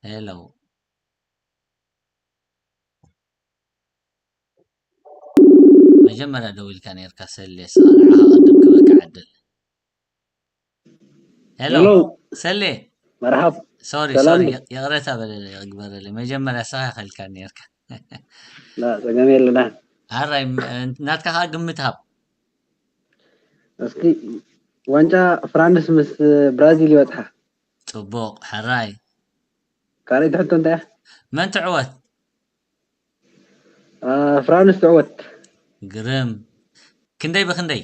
ሄሎ፣ መጀመርያ ደዊልካ ነርካ ሰሌ፣ ስኻ ንዓኻ ቅድም ክበካ ዕድል። ሄሎ ሄሎ ሰሌ፣ መርሓብ ሶሪ ሰላም ሶሪ፣ ዶ? ይቕረታ በለለይ፣ ይግበረለይ። መጀመርያ ስኻ ኢኻ ኢልካ ነርካ። ላ ጸገም የለና። ኣራይ ም- ናትካ ከዓ ግምት ሃብ። እስኪ ዋንጫ ፍራንስ ምስ ብራዚል ይበጽሓ። ጽቡቕ ሕራይ። ካልኣይቲ ሕቶ እንታይ እያ? መን ትዕወት? አ፣ ፍራንስ ትዕወት። ግርም። ክንደይ ብክንደይ?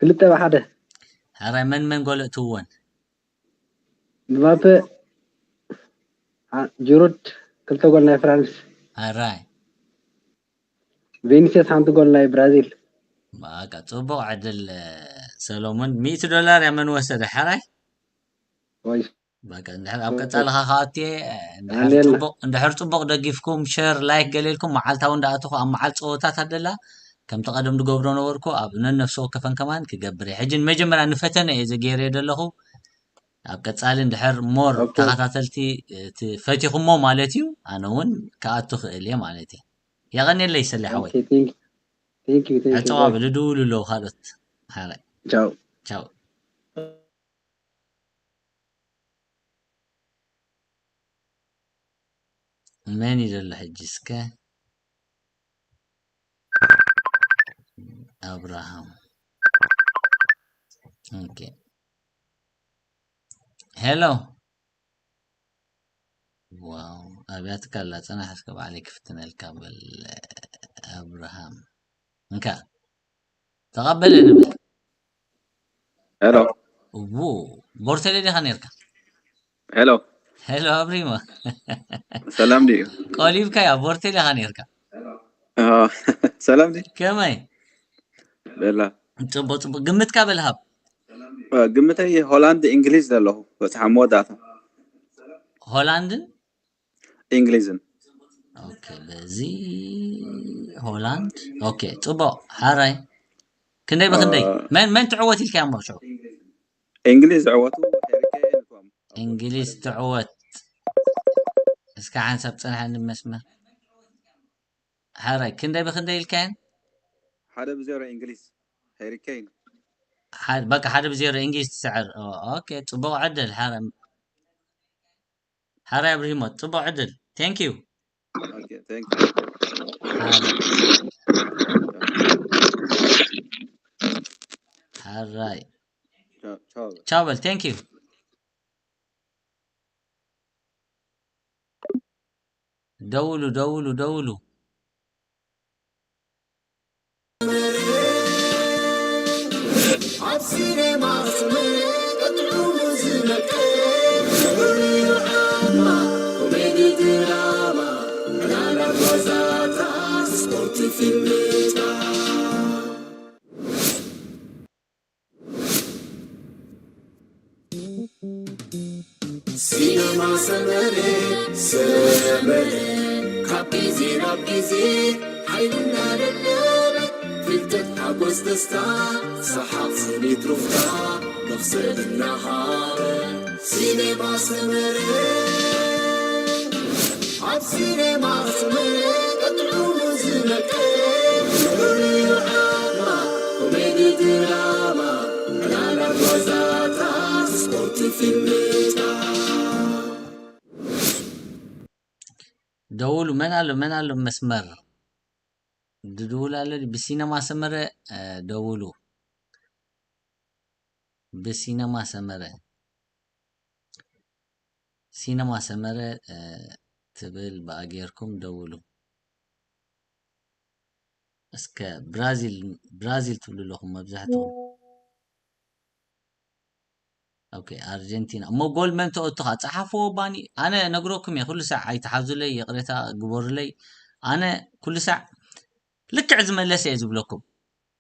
ክልተ ብሓደ። ሕራይ መን መን ጎል እትወን? ምባፔ አ፣ ጅሩድ ክልተ ጎል ናይ ፍራንስ። ሕራይ ቬኒሲየስ ሓንቲ ጎል ናይ ብራዚል። በቃ ጽቡቕ ዕድል ሰሎሞን። ሚእቲ ዶላር እያ መን ወሰደ ሕራይ። ወይ በቃ እንድሕር ኣብ ቀጻሊ ኻኻኣትየ እንድሕር ኣሜን። ጽቡቕ እንድሕር ጽቡቕ ደጊፍኩም ሸር ላይክ ገሌልኩም መዓልታዊ እንዳኣተኹ ኣብ መዓል ጸወታት ኣደላ ከምቲ ቀደም ዝገብሮ ነበርኩ ኣብ ነነፍሲ ወከፈን ከማን ክገብር እየ። ሕጂ ንመጀመርያ ንፈተነ እየ ዘገይርዮ ዘለኹ። ኣብ ቀጻሊ እንድሕር ሞር ኦኬ። ተኸታተልቲ እቲ ፈቲኹሞ ማለት እዩ ኣነ እውን ክኣቱ ክእል እየ ማለት እዩ። የቐንየለይ ሰሌ ሓወይ። ኦኬ፣ ቴንክ ዩ፣ ቴንክ ዩ፣ ቴንክ ዩ። ኣጸዋብል ድውሉ ኣለዉ ካልኦት። ሓራይ ቻው። ቻው። መን እዩ ዘሎ ሕጂ እስከ? ኣብርሃም። ኦኬ። ሄሎ። ዋው፣ ኣብያትካ ኣላ፣ ጽናሕ እስከ ባዕለይ ክፍትነልካ በል ኣብርሃም። እንካ፣ ተቐበለ ንብል። ሄሎ። እዎ፣ ቦርቴሌ ዲኻ ነርካ? ሄሎ። ሄሎ ኣብሪሞ። ሰላም ድዩ? ቆሊብካ ያ ቦርቴሌ ኢኻ ነርካ? አ፣ ሰላም ድዩ? ከመይ? በላ። ጽቡቅ ጽቡቅ። ግምትካ በል ሃብ። ግምተይ ሆላንድ፣ እንግሊዝ ዘለኹ በጽሓ መወዳእታ። ሆላንድን እንግሊዝን። ኦኬ፣ በዚ ሆላንድ። ኦኬ፣ ጽቡቅ። ሓራይ ክንደይ ብክንደይ? መን መን ትዕወት ኢልካ እሞ ሽዑ? እንግሊዝ ዝዕወቱ ሄሪ ኬን እኮም። እንግሊዝ ትዕወት። እስካ ሓንሳብ ጽንሓኒ መስመር። ሓራይ ክንደይ ብክንደይ ኢልካየን? ሓደ ብዜሮ እንግሊዝ፣ ሄሪ ኬን። ሓደ በቃ ሓደ ብዜሮ እንግሊዝ ትስዕር። ኦ፣ ኦኬ፣ ጽቡቅ ዕድል። ሓራይ ሓራይ ኣብርሂሞ፣ ጽቡቅ ዕድል። Thank you። ኦኬ፣ thank you። ሓራይ ሓራይ ቻው፣ ቻው። ቻው በል። Thank you። ደውሉ ደውሉ ደውሉ። ኣብ ሲኔማ ስምዒት ጥዑሙ ዝነቅል፣ ዝብርዩ ዓማ፣ ኮሜዲ ድራማ፣ ዕላላት ዋዛታት፣ ስፖርቲ ፊልምታት። ሲነማ ሰመረ፣ ሰመረ፣ ካብ ግዜ ናብ ግዜ ሓይልና ደለበ፣ ፍልጠት ሓጎስ ደስታ፣ ሰሓቕ ስኒት ሩፍታ፣ መኽሰብ እናሃበ። ሲነማ ሰመረ፣ ኣብ ሲነማ ስምዒት ጥዑሙ ዝነቅል፣ ዝብርዩ ዓማ፣ ኮሜዲ ድራማ፣ ዕላላት ዋዛታት፣ ስፖርቲ ፊልምታት። ደውሉ። መን ኣሎ መን ኣሎ መስመር? ድድውል ኣሎ ድዩ? ብሲነማ ሰመረ፣ እ፣ ደውሉ። ብሲነማ ሰመረ። ሲነማ ሰመረ፣ እ፣ ትብል ብኣ ጌርኩም ደውሉ። እስከ ብራዚል፣ ብራዚል ትብሉ ኣለኹም መብዛሕትኹም። ኦኬ፣ ኣርጀንቲና። እሞ ጎል መን ተእቱ ኸዓ? ጸሓፍዎ ባኒ። ኣነ ነግረኩም እየ፣ ኩሉ ሳዕ ኣይትሓዙለይ፣ ይቕሬታ ግበሩለይ። ኣነ ኩሉ ሳዕ ልክዕ ዝመለሰ እየ ዝብለኩም።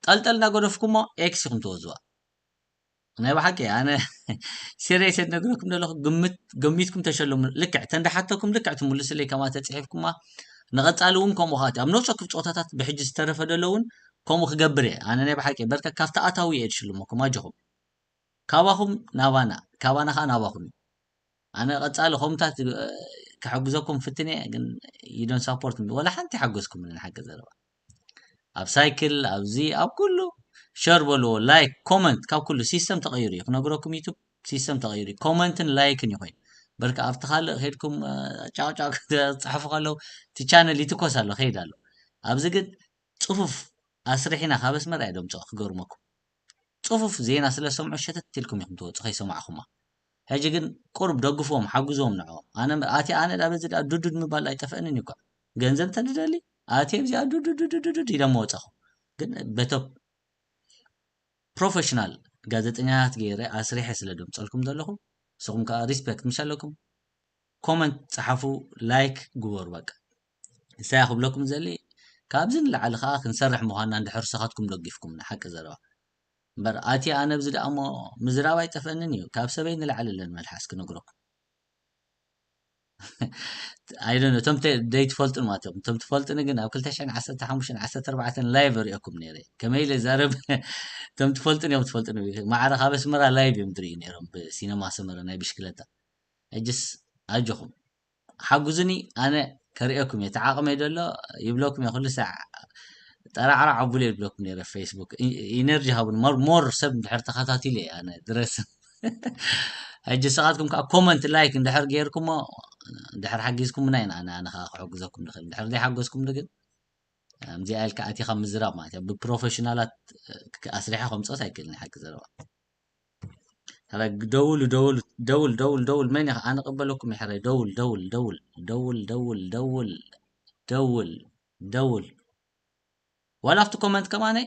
ጠልጠል እናገደፍኩሞ ኤክስ ኢኹም ትወዝዋ። ናይ ብሓቂ ኣነ ሲሪየስ እየ ዝነግረኩም ዘለኹ። ግምት፣ ገሚትኩም ተሸለሙ። ልክዕ፣ ተንዳሓተኩም ልክዕ ትምልሱለይ ከማ ተጽሒፍኩማ። ንቐጻሊ እውን ከምኡ ኸኣ፣ ኣብ ነፍሲ ወከፍ ጸወታታት ብሕጂ ዝተረፈ ዘሎ እውን ከምኡ ክገብር እየ። ኣነ ናይ ብሓቂ በርካ ካብቲ ኣታዊ እየ ዝሽልመኩም። ኣጆኹም። ካባኹም ናባና፣ ካባና ኸኣ ናባኹም እዩ። ኣነ ቀጻሊ ከምታት፣ እ፣ ክሕግዘኩም ፍትን እየ፣ ግን you don't support me። ወላ ሓንቲ ይሓገዝኩምኒ፣ ሓቂ ዘረባ። ኣብ ሳይክል፣ ኣብዚ፣ ኣብ ኩሉ ሸር በልዎ፣ ላይክ፣ ኮመንት፣ ካብ ኩሉ ሲስተም ተቐይሩ እዩ። ክነግረኩም ዩቱብ ሲስተም ተቐይሩ እዩ። ኮመንትን ላይክን እዩ ኮይኑ። በርካ ኣብቲ ካልእ ከይድኩም፣ እ፣ ጫውጫው ክትጽሕፉ ከለዉ፣ እቲ ቻነል ይትኮስ ኣሎ፣ ከይድ ኣሎ። ኣብዚ ግን ጽፉፍ ኣስሪሕና ካብ ኣስመራ እየ ደምጽኦ፣ ክገርመኩም። ጽፉፍ ዜና ስለ ዝሰምዑ ሸተት ኢልኩም ኢኹም ትወጹ ከይሰማዕኹማ። ሕጂ ግን ቁሩብ ደግፍዎም፣ ሓግዝዎም ንዕኦም። ኣነ ኣትየ ኣነ ዳ በዚ ዳ ዱዱድ ምባል ኣይጠፍአንን እዩ እኳ። ገንዘብ እንተ ንደሊ ኣትየ ኣብዚኣ ዱዱድ ኢለ ምወጸኹ። ግን በቶም ፕሮፌሽናል ጋዜጠኛታት ገይረ ኣስሪሐ ስለ ደምጸልኩም ዘለኹ፣ ንስኹም ከኣ ሪስፔክት ምሽ ኣለኩም። ኮመንት ጸሓፉ፣ ላይክ ግበሩ በቃ። እንታይ ክብለኩም ዘሊ፣ ካብዚ ንላዕሊ ከኣ ክንሰርሕ ምዃንና እንድሕር ንስኻትኩም ደጊፍኩምና፣ ሓቂ ዘረባ። እምበር ኣትየ ኣነ ኣብዚ ደኣ እሞ ምዝራብ ኣይጠፍአንን እዩ። ካብ ሰበይ ንላዕሊ ኣለን መልሓስ ክነግረኩም። I don't know፣ እቶም ተ-፣ ዘይትፈልጡን ማለት እዮም። እቶም ትፈልጡኒ ግን ኣብ ክልተ ሽሕን ዓሰርተ ሓሙሽተን ዓሰርተ ኣርባዕተን ላይቭ እሪኦኩም ነይረ። ከመይ ኢለ ዛረብ? እቶም ትፈልጡኒ እዮም ትፈልጡኒ። ማዕረ ካብ ኣስመራ ላይቭ እዮም ዝርእዩ ነይሮም ብሲነማ ሰመረ ናይ ብሽክለታ። ሕጅስ ኣጆኹም። ሓጉዙኒ፣ ኣነ ከርእየኩም እየ። እቲ ዓቕመይ ደሎ ይብለኩም እየ። ኩሉ ሳዕ ጠራዕራዕ ኣብሉ እየ ዝብለኩም ነይረ ኣብ ፌስቡክ። ኢ-፣ ኢነርጂ ሃቡኒ። ሞር፣ ሞር ሰብ እንድሕር ተኸታቲሉ እየ ኣነ ድረስ። ሕጂ ንስኻትኩም ከኣ ኮመንት፣ ላይክ እንድሕር ጌርኩሞ፣ እንድሕር ሓጊዝኩምና ኢና ኣነ፣ ኣነ ከኣ ክሕግዘኩም ንኽእል። እንድሕር ዘይሓገዝኩምኒ ግን፣ ከምዚኣ ኢልካ ኣቲኻ ምዝራብ ማለት እዩ። ብፕሮፌሽናላት ኣስሪሐ ከምጽኦት ኣይክእልን፣ ሓቂ ዘረባ። ሕራይ ደውሉ፣ ደውሉ፣ ደውል፣ ደውል፣ ደውል። መን ኢኻ? ኣነ ቅበለኩም እየ፣ ሕራይ ደውል፣ ደውል፣ ደውል፣ ደውል፣ ደውል፣ ደውል፣ ደውል፣ ደውል። ዋላ ኣብቲ ኮመንት ከማነ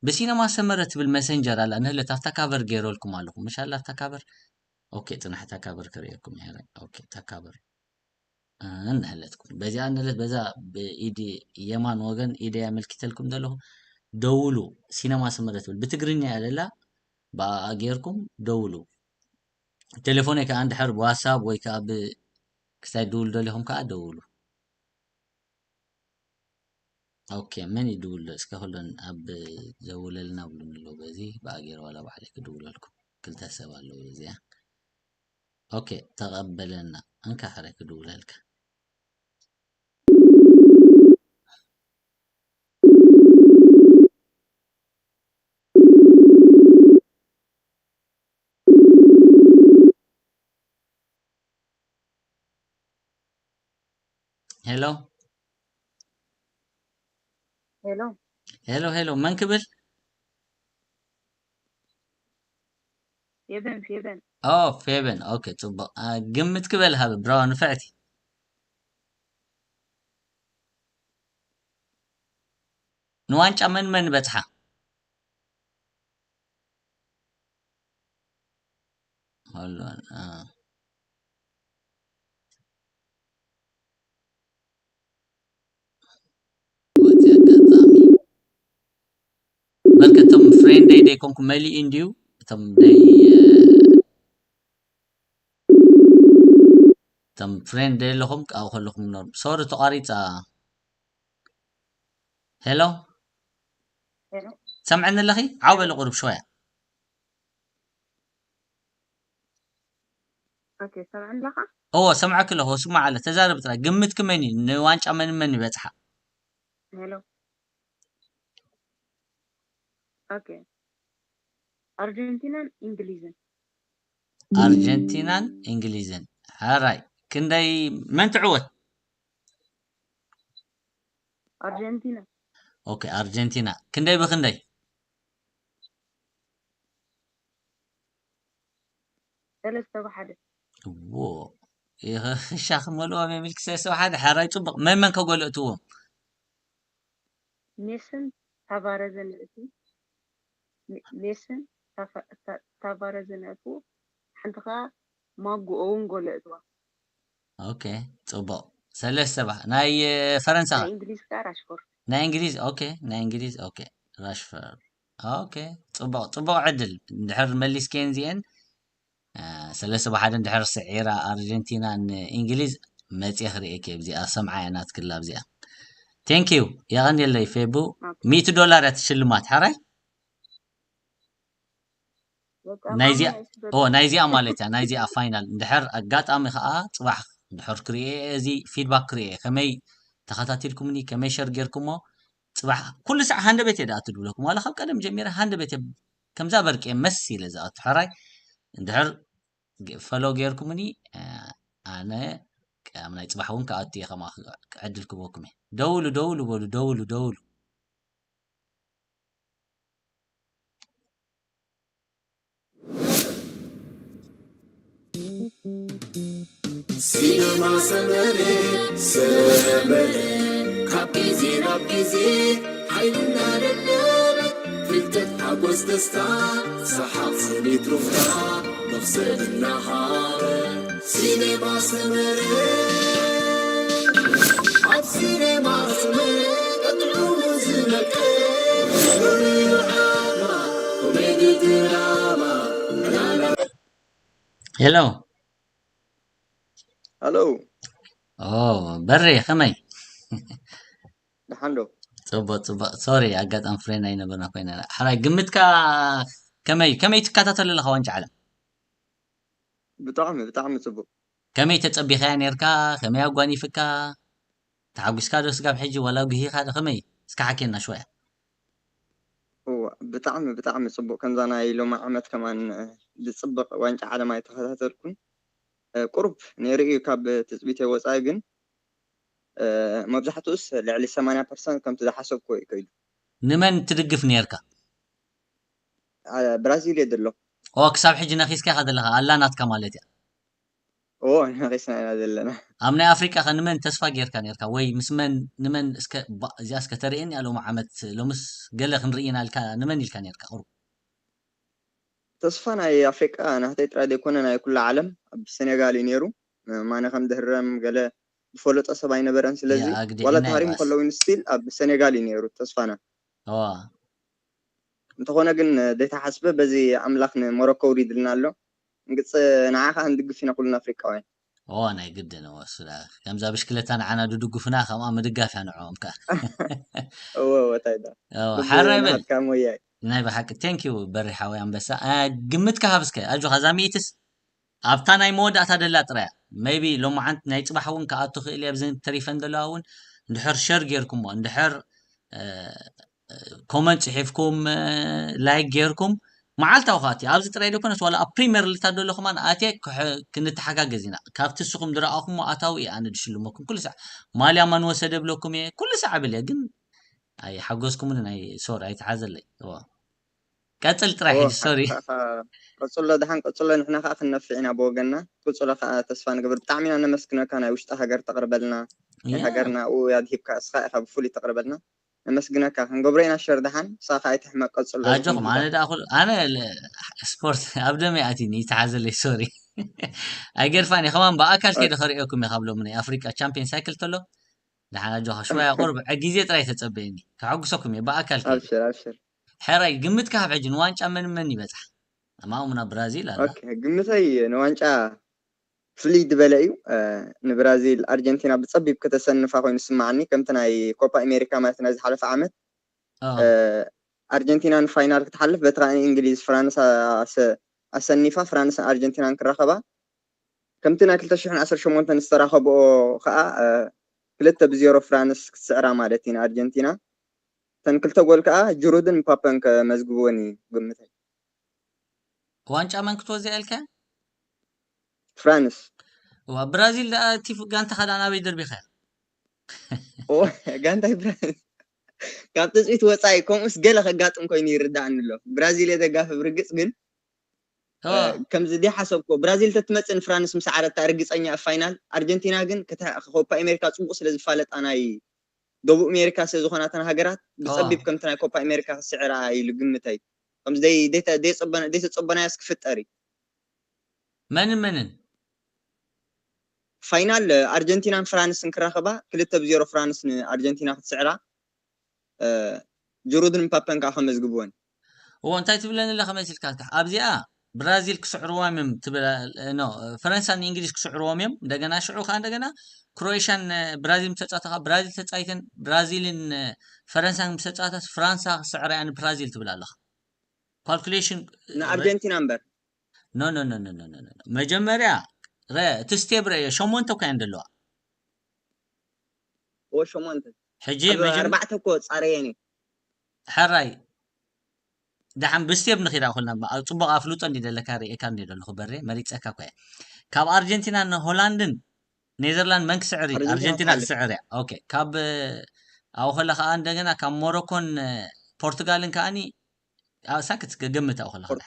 ብሲነማ ሰመረ ትብል መሰንጀር ኣላ፣ ንህለት ኣብታ ካቨር ገይረልኩም ኣለኹ። ምሽ ኣላ ኣብታ ካቨር? ኦኬ፣ ጽናሕ እታ ካቨር ክርእየኩም እየ፣ ሕራይ። ኦኬ፣ እታ ካቨር። እ፣ እንሀለትኩም። በዚኣ እንሀለት፣ በዛ ብኢድ የማን ወገን ኢደይ ኣመልኪተልኩም ዘለኹ። ደውሉ። ሲነማ ሰመረ ትብል ብትግርኛ እያ ዘላ። ብኣ ጌርኩም ደውሉ። ቴሌፎነይ ከኣ እንድሕር ብዋትሳፕ ወይ ከኣ ብ ክስታይ ትድውሉ ደሊኹም ከኣ ደውሉ። ኦኬ፣ መን ይድውል? እስከ ኩለን ኣብ ዘውለልና ብሉኒ ኣሎ። በዚ ብኣ ገይረ ዋላ ባዕለይ ክድውለልኩም። ክልተ ሰብ ኣለዉ እዚኣ። ኦኬ፣ ተቐበለና። እንካ ሕረ ክድውለልካ። ሄሎ። ሄሎ። ሄሎ፣ ሄሎ፣ መን ክብል? ፌበን፣ ፌበን። ኦ፣ ፌበን። ኦኬ፣ ጽቡቕ። አ፣ ግምት ክበል ሃብ፣ ብራዋ ንፍዕቲ። ንዋንጫ መን መን በጽሓ? ሆላንድ፣ አ። በዚ ኣጋጣሚ፣ በልከ እቶም ፍሬንደይ ደይኮንኩ መሊኡ እንድዩ፣ እቶም ደይ-፣ እቶም ፍሬንድ ደይ ኣለኹም፣ ካብኡ ከለኹም ኖር-፣ ሶሪ ተቋሪጻ። ሄሎ? ሄሎ? ትሰምዕኒ ኣለኺ? ዓው በሊ ቁሩብ ሸወያ። ኦኬ፣ ትሰምዕኒ ኣለኻ? እዎ፣ ሰምዐኪ ኣለኹ። ስማዕ ኣለ፣ ተዛረቢ ጥራይ። ግምትኪ መን እዩ? ንዋንጫ መን መን ይበጽሓ? ሄሎ። ኦኬ። ኣርጀንቲናን እንግሊዝን። ኣርጀንቲናን እንግሊዝን። ሕራይ። ክንደይ፣ መን ትዕወት? ኣርጀንቲና። ኦኬ፣ ኣርጀንቲና። ክንደይ ብክንደይ? ሰለስተ ብሓደ። እዎ። ይኸ-፣ ክሻ ክመልኦ መሚልክ ሰለስተ ብሓደ። ሕራይ ጽቡቕ። መን መን ከጎልእትዎም? ሜስን ታቫረዝን እቱ። ሜ-፣ ሜስን ታፋ-፣ ታ-፣ ታቫረዝን እቱ። ሓንቲ ኸኣ ማጉ እውን ጎል እትዋ። ኦኬ፣ ጽቡቕ። ሰለስተ ባ-፣ ናይ፣ እ፣ ፈረንሳ ናይ ከ? እንግሊዝ ከኣ ራሽፎርድ። ናይ እንግሊዝ፣ ኦኬ፣ ናይ እንግሊዝ፣ ኦኬ፣ ራሽፎርድ። ኦኬ፣ ጽቡቕ፣ ጽቡቕ ዕድል። እንድሕር መሊስክየን እዚኤን፣ እ፣ ሰለስተ ብሓደ እንድሕር ስዒራ ኣርጀንቲና ንእንግሊዝ፣ መጽየ ክርእየኪ እየ ብዚኣ፣ ሰምዓ እየ ናትኪ ላብ እዚኣ። ቴንክ ዩ፣ የቐንየለይ ፌቡ። ኦኬ። ሚእቲ ዶላር እያ ትሽልማት፣ ሓራይ? በቃ ናይዚኣ፣ ማማ ይስበብ። ኦ፣ ናይዚኣ ማለት እያ፣ ናይዚኣ ፋይናል። እንድሕር ኣጋጣሚ ኸኣ ጽባሕ እንድሕር ክርእየ እዚ ፊድባክ ክርእየ፣ ከመይ ተኸታቲልኩምኒ፣ ከመይ ሸር ጌርኩሞ፣ ጽባሕ ኩሉ ሳዕ ሃንደበት እየ ደኣ ትድብለኩም። ዋላ ካብ ቀደም ጀሚረ ሃንደበት እየ፣ ከምዛ በርቂ እየ መስ ኢለ ዝኣቱ። ሕራይ፣ እንድሕር ገ-፣ ፈሎ ጌርኩምኒ፣ እ፣ ኣነ ኣብ ናይ ጽባሕ እውን ክኣቱ እየ፣ ከማኹ ዕድል ክበኩም እየ። ደውሉ፣ ደውሉ በሉ፣ ደውሉ፣ ደውሉ። ሲነማ ሰመረ፣ ሰመረ፣ ካብ ግዜ ናብ ግዜ ሓይልና ደለበ፣ ፍልጠት፣ ሓጎስ፣ ደስታ፣ ሰሓቕ፣ ስኒት፣ ሩፍታ፣ መኽሰብ እናሃበ። ሲነማ ሰመረ፣ ኣብ ሲነማ ሰመረ፣ ቀጥዑ ዝመቀ፣ ኮሜዲ ድራማ፣ ዕላላ። ሄሎ። ሃሎ። ኦ፣ በሬ፣ ከመይ? ደሓን ዶ? ጽቡቕ፣ ጽቡቕ። ሶሪ፣ ኣጋጣሚ ፍሬንድ ኣይነበርና ኮይና። ሓራይ፣ ግምትካ ከመይ፣ ከመይ ትከታተል ኣለኻ ዋንጫ ዓለም? ብጣዕሚ፣ ብጣዕሚ ጽቡቕ። ከመይ ተጸቢኻያ ኔርካ? ከመይ ኣጓኒፍካ? ተሓጒስካ ዶ ስጋብ ሕጂ ዋላ ጉሂኻ ዶ? ከመይ? እስከ ሓኬና ሽወያ። እዋ፣ ብጣዕሚ፣ ብጣዕሚ ጽቡቕ። ከምዛ ናይ ሎሚ ዓመት ከማን፣ እ፣ ዝጽብቕ ዋንጫ ዓለም ኣይተኸታተልኩን። እ፣ ቁሩብ ነይሩ እዩ ካብ ትጽቢተይ ወጻኢ፣ ግን፣ እ፣ መብዛሕትኡስ ልዕሊ ሰማንያ ፐርሰንት ከምቲ ዝሓሰብክዎ እዩ ከይዱ። ንመን ትድግፍ ኔርካ? አ፣ ብራዚል እየ ዘለኹ። ኦ፣ ክሳብ ሕጂ ነኺስካ ኢኻ ዘለኻ፣ ኣላ ናትካ ማለት እያ። ኦ፣ ነኺስና ኢና ዘለና። ኣብ ናይ ኣፍሪቃ ከ ንመን ተስፋ ጌርካ ኔርካ? ወይ ምስ መን፣ ንመን እስከ፣ ባ-፣ እዚኣ እስከ ተርእየኒ እያ ሎሚ ዓመት፣ ሎምስ ገለ ክንርኢ ኢና ኢልካ፣ ንመን ኢልካ ኔርካ ቁሩብ? ተስፋ ናይ ኣፍሪቃ ናተይ ጥራይ ዘይኮነ ናይ ኩላ ዓለም ኣብ ሴኔጋል እዩ ነይሩ። ማነ ከም ድህረም ገለ ዝፈለጦ ሰብ ኣይነበረን። ስለዚ ያ፣ ኣግዲዕና ዋላ ተሃሪሙ ይባስ። ከሎ እውን ስቲል ኣብ ሴኔጋል እዩ ነይሩ ተስፋና። እዋ፣ እንተኾነ ግን ዘይተሓስበ በዚ ኣምላኽ ንሞሮኮ ውሪድልና ኣሎ። እንግጽ ንዓኻ ክንድግፍ ኢና ኩልና ኣፍሪቃውያን። ኦ ናይ ግድን እወ ሱዳ ከምዛ ብሽክለታ ንዓና ድድጉፍና ከምኣ ምድጋፍ እያ ንዕኦም ከ እወ እወ ታይ ዳ እወ፣ ሓራይ በል ናትካ ሞያይ ናይ ብሓቂ thank you በሪ ሓወይ ኣንበሳ። አ፣ ግምትካ ሃብ እስከ ኣጆኻ እዛ ሚእትስ ኣብታ ናይ መወዳእታ ደላ ጥራያ maybe ሎማዓንቲ ናይ ፅባሕ እውን ክኣቱ ክእል እየ ብዘን ተሪፈን ዘለዋ እውን እንድሕር share ጌርኩሞ እንድሕር comment ፅሒፍኩም like ጌርኩም መዓልታዊ ከኣትየ ኣብዚ ጥራይ ዘይኮነስ ዋላ ኣብ ፕሪምየር ሊግ ኣሎ ከማን ኣትየ ክንተሓጋገዝ ኢና ካብቲ ንስኹም ዝረኣኹሞ ኣታዊ እየ ኣነ ዝሽልመኩም ኩሉ ሳዕ ማልያ መን ወሰደ ብለኩም እየ ኩሉ ሳዕ እብል እየ ግን ኣይሓጎስኩምንን ኣይ sorry ኣይትሓዘለይ እዋ ቀጽል ጥራይ ሕጂ sorry ቀጽሎ ደሓን ቀጽሎ ንሕና ከዓ ክንነፍዕ ኢና ብወገንና ቀጽሎ ከዓ ተስፋ ንገብር ብጣዕሚ ኢና ነመስግነካ ናይ ውሽጢ ሃገር ተቅርበልና ናይ ሃገርና ኣብኡ ኣድሂብካ እስኻ ኢኻ ብፍሉይ ተቅርበልና ነመስግነካ ክንገብሮ ኢና share ደሓን ንስኻ ከዓ ኣይትሕመቅ ቀጽሎ ኣጆኹም ኣነ ደኣ ኩሉ ኣነ ስፖርት ኣብ ደመይ ኣትኒ ይትሓዘለይ sorry ኣይገድፋን እየ ከማን ብኣካል ከይደ ከርእየኩም እየ ካብ ሎሚ ናይ ኣፍሪቃ ቻምፒየን ሳይክል ተሎ ደሓን ኣጆኻ ሽወያ ቁርብ ግዜ ጥራይ ተጸበየኒ ከሐጉሰኩም እየ ብኣካል ከይደ ኣብሽር ኣብሽር ሕራይ ግምትካ ካብ ሕጂ ንዋንጫ መን መን ይበጽሓ ኣማሙና ብራዚል ኣላ ግምተይ ንዋንጫ ፍልይ ዝበለ እዩ ንብራዚል ኣርጀንቲና ብፀቢብ ከተሰንፋ ኮይኑ ዝስማዓኒ ከምቲ ናይ ኮፓ ኣሜሪካ ማለት ናይ ዝሓለፈ ዓመት ኣርጀንቲና ንፋይናል ክትሓልፍ በቲ ከዓ ንእንግሊዝ ፍራንስ ኣሰኒፋ ፍራንስን ኣርጀንቲናን ክራኸባ ከምቲ ናይ ክልተ ሽሕን ዓሰርተ ሸሞንተን ዝተራኸብኦ ከዓ ክልተ ብዜሮ ፍራንስ ክትስዕራ ማለት እዩ ንኣርጀንቲና እተን ክልተ ጎል ከዓ ጅሩድን ምፓፐን ከመዝግብወን እዩ ግምተይ ዋንጫ መን ክትወዝያ ኢልካ ፍራንስ ዋ ብራዚል ደኣ እቲ ጋንታኻ ደኣ ናበይ ደርቢኻ ጋንታይ ብራዚል ካብ ትፅቢት ወፃኢ ከምኡስ ገለ ከጋጥም ኮይኑ ይርዳእኒ ኣሎ ብራዚል የደጋፍብ ርግፅ ግን ከምዚ ደ ሓሰብኮ ብራዚል ተትመፅእ ንፍራንስ ምስ ዓረታ ርግፀኛ ኣብ ፋይናል ኣርጀንቲና ግን ኮፓ ኣሜሪካ ፅቡቅ ስለ ዝፋለጣ ናይ ደቡብ ኣሜሪካ ስለ ዝኾናተን ሃገራት ብፀቢብ ከምቲ ናይ ኮፓ ኣሜሪካ ክስዕራ ኢሉ ግምተይ ከምዚ ዘይተፀበናዮስ ክፍጠር እዩ መንን መንን ፋይናል ኣርጀንቲናን ፍራንስን ክራኸባ ክልተ ብዜሮ ፍራንስ ንኣርጀንቲና ክትስዕራ ጅሩድን ምፓፐን ከዓ ከመዝግብወን እዎ እንታይ ትብለኒ ኣለኻ መሲልካ ኣብዚኣ ብራዚል ክስዕርዎም እዮም ትብል ኖ ፈረንሳ ንእንግሊዝ ክስዕርዎም እዮም እንደገና ሽዑ ከዓ እንደገና ክሮኤሽያን ብራዚል ምተፃወታ ከዓ ብራዚል ተፃይተን ብራዚልን ፈረንሳን ምተፃወታ ፍራንሳ ክስዕራ እያ ንብራዚል ትብል ኣለኻ ካልኩሌሽን ንኣርጀንቲና እምበር ኖ ኖ ኖ ኖ ኖ ኖ መጀመርያ ረ እቲ ስቴብ ረዮ ሸሞንተ እኮ እየን ዘለዋ ወ ሸሞንተ ሕጂ ኣብ ኣርባዕተ እኮ ፃረየን እዩ ሕራይ ደሓን ብስቴብ ንኺዳ ኩልና ኣብ ፅቡቅ ኣፍልጦ እንዲ ዘለካ ርኤካ እንዲ ዘለኹ በሬ መሪፀካ እኮ እየ ካብ ኣርጀንቲና ንሆላንድን ኔዘርላንድ መን ክስዕር እዩ ኣርጀንቲና ክስዕር እያ ኦኬ ካብ ኣብኡ ከላ ከዓ እንደገና ካብ ሞሮኮን ፖርቱጋልን ከዓኒ ሳክት ገምት ኣብኡ ከላ ከላ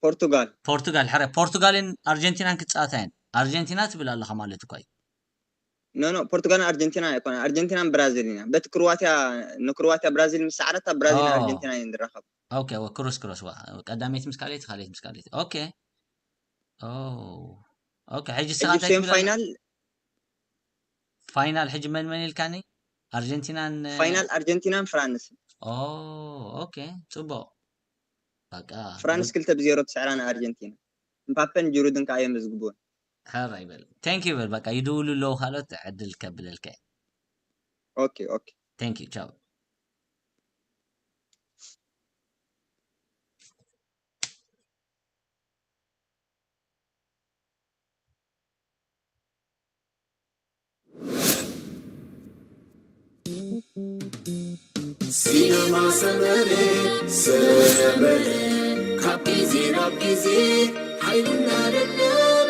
ፖርቱጋል ፖርቱጋል ሕረ ፖርቱጋልን ኣርጀንቲናን ክፃወታ እየን ኣርጀንቲና ትብል ኣለኻ ማለት እኳ እዩ ኖ ኖ ፖርቱጋልን ኣርጀንቲና ኣይኮነ ኣርጀንቲናን ብራዚል ኢና በቲ ክሮዋትያ ንክሮዋትያ ብራዚል ምስ ሰዓረታ ብራዚል ኣርጀንቲና እየን ዝራኸብ ኦኬ ክሮስ ክሮስ ዋ ቀዳመይቲ ምስ ካልኣይቲ ካልኣይቲ ምስ ካልኣይቲ ኦኬ ኦኬ ሕጂ ስኻ እንታይ ትብል ፋይናል ፋይናል ሕጂ መን መን ኢልካኒ ኣርጀንቲናን ፋይናል ኣርጀንቲናን ፍራንስ ኦኬ ፅቡቅ በቃ ፍራንስ ክልተ ብዜሮ ትስዕራ ንኣርጀንቲና ምፓፐን ጅሩድን ከዓ እዮም ዝግብኡን ሕራይ በል thank you በል በቃ ይድውሉ ኣለዉ ካልኦት ዕድል ከብለልካ ኦኬ ኦኬ thank you ቻው ሲነማ ሰመረ ሰመረ ካብ ግዜ ናብ ግዜ ሓይልና ደደበ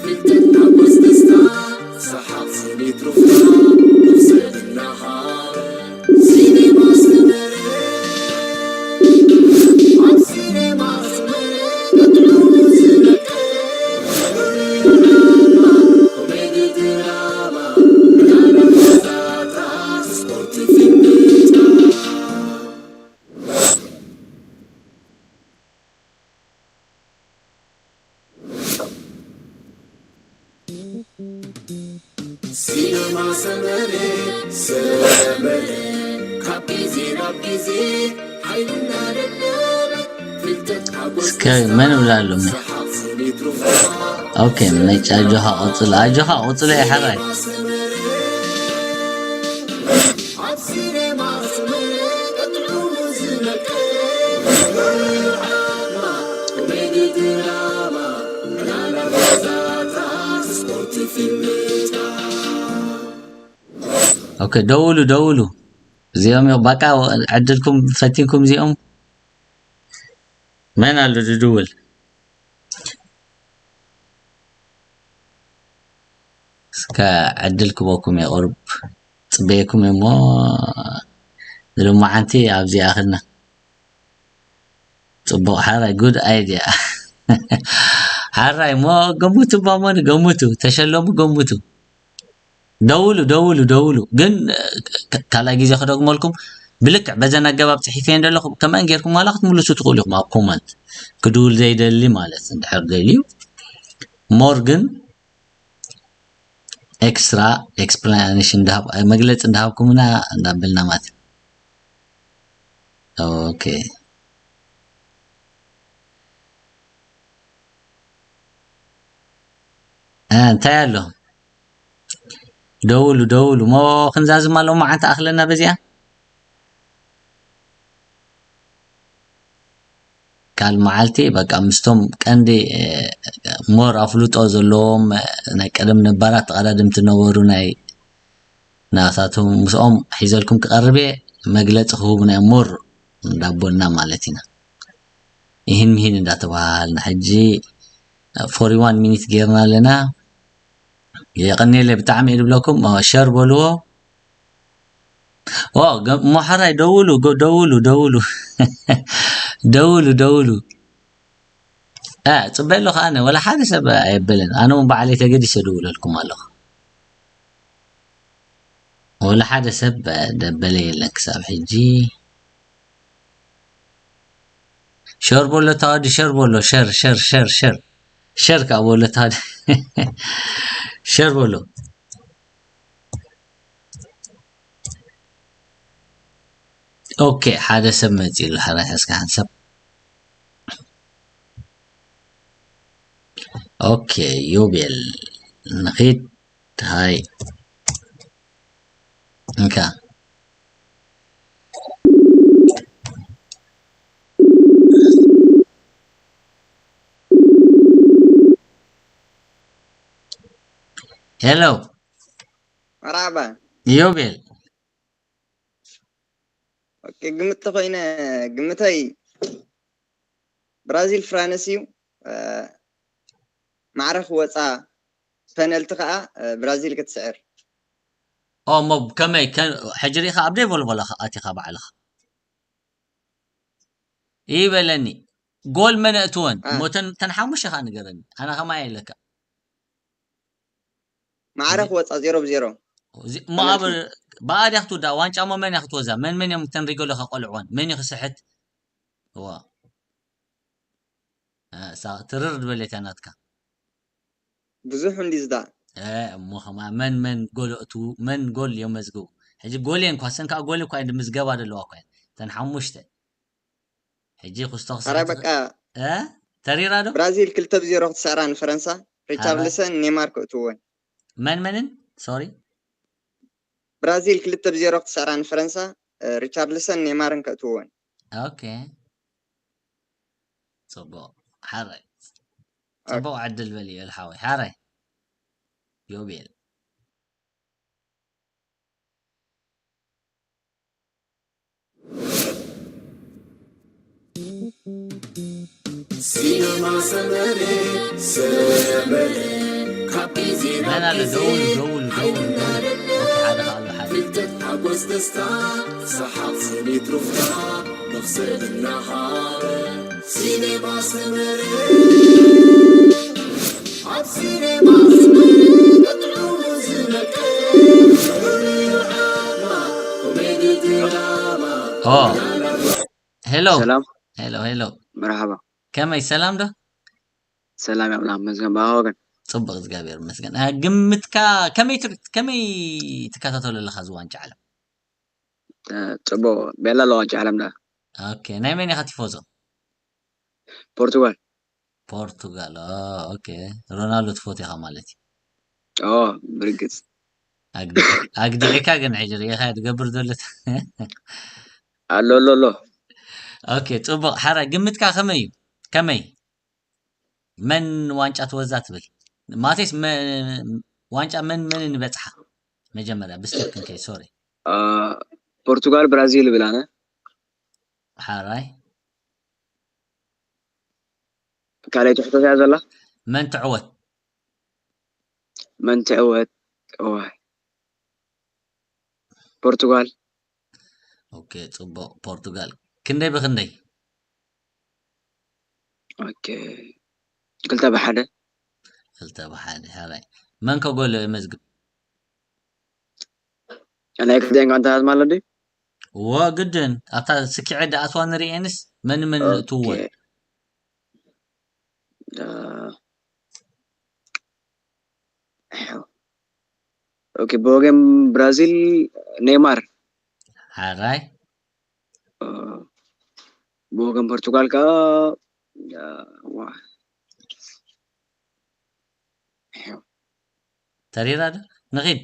ፍልጠትና ጎስደስታ ሰሓቕ ስኒት ሩፍታ ውሰድናኻ ሲነማ ሰመረ ኣብ ሲነማ ሰመረ በጥዑ ዝነቀ ኮሜዲ ድራማ ሲነማ ሰመረ ሰመረ ካብ ግዜ ናብ ግዜ እስከ መን እብላ ኣሎ? ኦኬ፣ ነጭ ኣጆኻ ቀጽሎ፣ ኣጆኻ ቀጽሎ፣ የሕራይ። ኦኬ፣ ደውሉ፣ ደውሉ። እዚኦም እዮም፣ ባቃ ዕድልኩም ፈቲንኩም እዚኦም። መን ኣሎ ዝድውል? እስከ ዕድል ክበኩም እየ፣ ቁሩብ ጽበየኩም እየ እሞ፣ ንሎማዓንቲ ኣብዚ ይኣኽልና። ጽቡቕ፣ ሓራይ፣ ጉድ ኣይድያ። ሓራይ፣ እሞ ገምቱ፣ እባ እሞ ገምቱ፣ ተሸለሙ፣ ገምቱ። ደውሉ፣ ደውሉ፣ ደውሉ። ግን፣ እ፣ ካ-፣ ካልኣይ ግዜ ክደግመልኩም፣ ብልክዕ በዘን ኣገባብ ጽሒፈ እንደለኹ፣ ከምኣን ጌርኩም ዋላ ክትምልሱ ትኽእሉ ኢኹም ኣብ ኮመንት። ክድውል ዘይደሊ ማለት እንድሕር ደልዩ። ሞር ግን ኤክስትራ ኤክስፕላኔሽን እንዳሃብ-፣ መግለጺ እንዳሃብኩምና እንዳበልና ማለት እዩ። ኦኬ። እ፣ እንታይ ኣሎ? ደውሉ፣ ደውሉ። ሞ ክንዛዝማ ሎማዓንቲ ኣኽለና በዚኣ? ካል መዓልቲ በቃ ምስቶም ቀንዲ፣ እ፣ ሞር ኣፍልጦ ዘለዎም፣ እ፣ ናይ ቀደም ነባራት ተቐዳደምቲ ነበሩ፣ ናይ ናታቶም ምስኦም ሒዘልኩም ክቐርብ እየ። መግለጺ ክህቡና እዮም ሞር እንዳቦልና ማለት ኢና። ይህን ምሂን እንዳተባሃልና ሕጂ ፎርቲ ዋን ሚኒት ጌርና ኣለና። የቐንየለይ ብጣዕሚ እየ ዝብለኩም። ኦ፣ ሸር በልዎ። ኦ፣ ገ-፣ እሞ ሕራይ ደውሉ፣ ጎ-፣ ደውሉ፣ ደውሉ። ደውሉ፣ ደውሉ። እ፣ ጽበ ኣለኹ ኣነ፣ ወላ ሓደ ሰብ ኣየበለን። ኣነ እውን ባዕለይ ተገዲሰ ደውለልኩም ኣለኹ። ወላ ሓደ ሰብ ደበለ የለን ክሳብ ሕጂ። ሸር በሎ፣ ተዋዲ ሸር በሎ፣ ሸር፣ ሸር፣ ሸር፣ ሸር። ሸር ከኣ በሎ፣ ተዋዲ። ሸር በሎ። ኦኬ፣ ሓደ ሰብ መጺኡ ኣሎ፣ ሓደ ሕዝካ ሓንሳብ። ኦኬ፣ ዮቤል፣ ንኺድ፣ ሃይ። እንካ። ሄሎ። መርሓባ። ዮቤል። ኦኬ፣ ግምት ተኾይነ፣ ግምተይ ብራዚል ፍራንስ እዩ። እ፣ ማዕረ ክወጻ፣ ፐነልቲ ከኣ፣ እ፣ ብራዚል ክትስዕር። ኦ፣ እሞ ከመይ? ከ-፣ ሕጂ ርኢኻ ኣብ ደይ ቮልቮላ ኣቲኻ ባዕልኻ። ይበለኒ። ጎል መን ኣእትወን? እ። እሞ ተን፣ ተን ሓሙሽተ ከኣ ንገረኒ። ኣነ ከማይ ኣለካ። ማዕረ እዚ ክወጻ ዜሮ ብ ዜሮ። እዚ፣ እሞ ኣብ፣ ተመልኪ። ብኣ ድያ ክትውዳእ? ዋንጫ እሞ መን እያ ክትወዛ? መን መን እዮም ተን ሪጎሎ ከቆልዕወን? መን እዩ ክስሕት? እዋ። እ፣ እሳ ትርር ዝበለት እያ ናትካ። ብዙሕ እንዲ ዝዳ። እ፣ እሞ ኸማ መን መን ጎል ኣእቱ፣ መን ጎል እዮም መዝግቡ? ሕጂ ጎል እየን ኳሰን ከኣ ጎል እኳ እየን ዝምዝገባ ዘለዋ እኳ እየን። ተን ሓሙሽተ። ሕጂ ክስቶ ኣረ ክስሕት በቃ። እ? ተሪራ ዶ? ብራዚል ክልተ ብ ዜሮ ክትስዕራ ንፈረንሳ። ሃባ። ሪቻርልሰን ኔማር ክእትውወን። መን መንን? ሶሪ። ብራዚል ክልተ ብ ዜሮ ክትስዕራ ንፈረንሳ፣ እ፣ ሪቻርልሰን ኔማርን ከእትውወን። ኦኬ። ጽቡቕ። ሓራይ። ኦኬ። ጽቡቕ ዕድል በል ዮል ሓወይ። ሓራይ። ዮቤል። ሲነማ ሰመረ፣ ሰመረ፣ ካፒ ዜና መን ኣሎ? ጊዜ፣ ደውሉ፣ ደውሉ፣ ደውሉ፣ ደውሉ። ኦኬ፣ ሓደ ከኣ ኣሎ፣ ሓደ። ፍልጠት፣ ሓጎስ፣ ደስታ፣ ሰሓቕ፣ ስኒት፣ ሩፍታ፣ መኽሰብ እናሃረ። ሲነማ ሰመረ፣ ኣብ ሲነማ ሰመረ፣ ጥዑሙ ዝነቅል፣ ፍሉይ ዓማ፣ ኮሜዲ ድራማ፣ ኦ። ሄሎ። ሰላም። ሄሎ፣ ሄሎ። መርሓባ። ከመይ፣ ሰላም ዶ? ሰላም፣ ኣምላኽ ይመስገን። ብኣኻ ወገን? ጽቡቕ፣ እግዚኣብሔር ይመስገን። እ፣ ግምትካ ከመይ ትር-፣ ከመይ ትከታተሎ ኣለኻ እዚ ዋንጫ ዓለም? እ፣ ጽቡቕ። ቤላ ኣሎ ዋንጫ ዓለም ዳ? ኦኬ፣ ናይ መን ኢኻ ቲፎዞ? ፖርቱጋል። ፖርቱጋል። ኦ፣ ኦኬ፣ ሮናልዶ ትፈትዎ ኢኻ ማለት እዩ። ኦ፣ ብርግጽ። ኣግዲ-፣ ኣግዲዕካ ግን ሕጂ ርኢኻ ትገብር ዘሎ። ኣሎ፣ ኣሎ፣ ኣሎ። ኦኬ፣ ጽቡቕ። ሓራ ግምትካ ከመይ እዩ? ከመይ? መን ዋንጫ ትወዛ ትብል? ማቴስ፣ መ-፣ ዋንጫ መን መን ንበጽሓ? መጀመርያ ብስቴፕ ክንከይ፣ ሶሪ። አ፣ ፖርቱጋል፣ ብራዚል ይብል ኣነ። ሓራይ። ካልኣይቲ ሕቶ እያ ዘላ። መን ትዕወት? መን ትዕወት? እዋይ። ፖርቱጋል። ኦኬ፣ ጽቡቕ። ፖርቱጋል። ክንደይ ብክንደይ? ኦኬ። ክልተ ብሓደ። ክልተ ብሓደ። ሓራይ። መን ከ ጎል መዝግብ? ናይ ክልቲኤን ጋንታታት ማለት ድዩ? እዎ፣ ግድን። ኣብታ ስኪዐ ደኣትዋ ንርእየንስ መን መን ኦኬ። እትወል? አ፣ ኦኬ፣ ብወገን ብራዚል ኔይማር። ሓራይ። አ፣ ብወገን ፖርቱጋል ከኣ፣ አ፣ ዋ፣ ተሪራ ዶ? ንኺድ።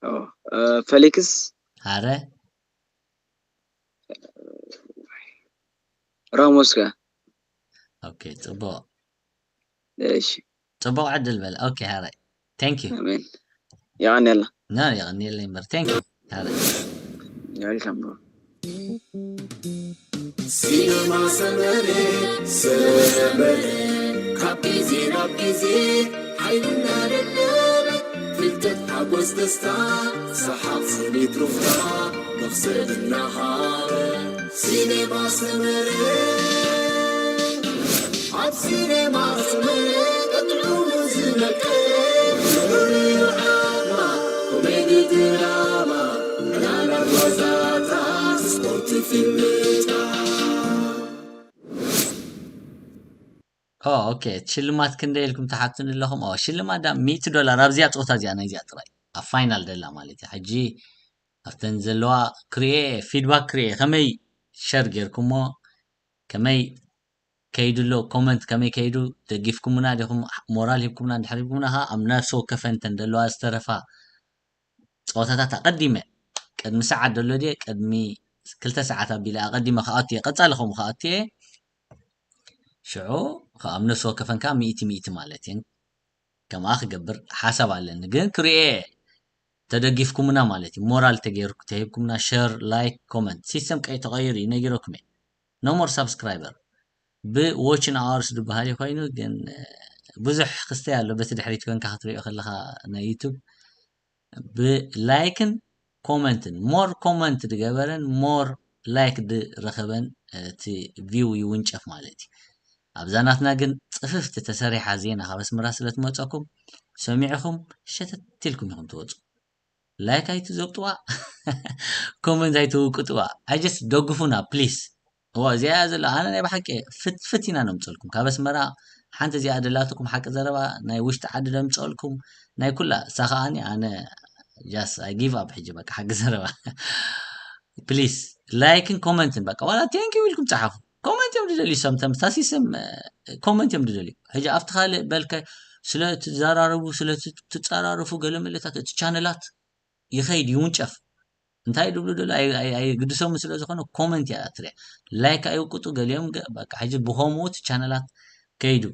ኦ፣ አ፣ ፌሊክስ። ሓረ። ራሞስ ከ? ኦኬ፣ ጽቡቕ። እሺ። ጽቡቕ ዕድል በል። ኦኬ፣ ሓራይ። Thank you። ኣሜን። የቐንየልና። ና፣ የቐንየለይ እምበር። Thank you። ሓራይ። You're welcome, bro። ሲነማ ሰመረ፣ ሰመረ፣ ካብ ግዜ ናብ ግዜ ሓይልና ደለበ፣ ፍልጠት፣ ሓጎስ፣ ደስታ፣ ሰሓቕ፣ ስኒት፣ ሩፍታ፣ መኽሰብ እናሃበ። ሲነማ ሰመረ፣ ኣብ ሲነማ ሰመረ፣ ጥዑሙ ዝመቀ፣ ፍሉይ ዓማ፣ ኮሜዲ፣ ድራማ፣ ዕላላት፣ ዋዛታት፣ ስፖርት፣ ፊልም፣ ጫ። ኦ፣ ኦኬ፣ ሽልማት ክንደይ ኢልኩም ትሓቱኒ ኣለኹም? ኦ፣ ሽልማት ዳ ሚእቲ ዶላር ኣብዚኣ ጸወታ እዚኣ፣ ናይዚኣ ጥራይ፣ ኣብ ፋይናል ደላ ማለት እዩ። ሕጂ ኣብተን ዘለዋ ክሪኤ፣ ፊድባክ ክሪኤ፣ ከመይ ሸር ጌርኩሞ፣ ከመይ ከይዱ ኣሎ፣ ኮመንት ከመይ ከይዱ፣ ደጊፍኩምና ዲኹም፣ ሞራል ሂብኩምና፣ እንድሕር ሂብኩምና ኸዓ ኣብ ነፍሲ ወከፈን ተን ዘለዋ ዝተረፋ ጸወታታት ኣቐዲመ፣ ቅድሚ ሰዓት ደሎ ድየ፣ ቅድሚ ክልተ ሰዓት ኣቢለ ኣቐዲመ ክኣቱ እየ፣ ቀጻሊ ከምኡ ክኣቱ እየ። ሽዑ ከኣ ኣብ ነፍሲ ወከፈን ከኣ ሚእቲ ሚእቲ ማለት እየን። ከምኣ ክገብር ሓሳብ ኣለኒ። ግን ክሪኤ ተደጊፍኩምና ማለት እዩ። ሞራል ተገይሩ-፣ ተሂብኩምና፣ ሸር፣ ላይክ፣ ኮመንት። ሲስተም ቀይ ተቐይሩ እዩ፣ ነጊረኩም እየ። No more subscriber። ብዎችን ኣወርስ ዝበሃል እዩ ኮይኑ፣ ግን፣ እ፣ ብዙሕ ክስተይ ኣሎ። በቲ ድሕሪት ኮንካ ክትሪኦ ከለኻ ናይ ዩቱብ ብላይክን ኮመንትን፣ ሞር ኮመንት ዝገበረን ሞር ላይክ ዝረኸበን፣ እ፣ እቲ ቪው ይውንጨፍ ማለት እዩ። ኣብዛ ናትና ግን ጽፍፍቲ ተሰሪሓ ዜና ካብ ኣስመራ ስለ ትመጸኩም፣ ሰሚዕኹም ሸተት ኢልኩም ኢኹም ትወጹ። ላይክ ኣይትዘብጥዋ፣ ኮመንት ኣይትውቅጥዋ። ኣይ ጀስት ደግፉና ፕሊስ። እዋ፣ እዚኣ እያ ዘላ። ኣነ ናይ ብሓቂ ፍትፍት ኢና ነምጸልኩም። ካብ ኣስመራ ሓንቲ እዚኣ ደላትኩም ሓቂ ዘረባ ናይ ውሽጢ ዓዲ ደምጸልኩም። ናይ ኩላ፣ እሳ ከኣኒ ኣነ ጃስ ኣይ ጊቭ ኣፕ ሕጂ በቃ ሓቂ ዘረባ። ፕሊስ ላይክን ኮመንትን በቃ ዋላ ቴንክ ዩ ኢልኩም ጸሓፉ። ኮመንት እዮም ዝደልዩ፣ ሰምተም ስታሲስም ኮመንት እዮም ዝደልዩ። ሕጂ ኣብቲ ካልእ በልከ ስለ ትዘራረቡ፣ ስለ ት-፣ ትጸራረፉ ገለ መለታት እቲ ቻነላት ይኸይድ ይውንጨፍ። እንታይ ድብሉ ደሎ ኣይ-፣ ኣይ-፣ ኣይግድሶምን ስለ ዝኾነ ኮመንት እያ ትሪኣ። ላይክ ኣይውቅጡ ገሊኦም ገ-፣ በቃ ሕጂ ብኸምኡ እቲ ቻነላት ከይዱ።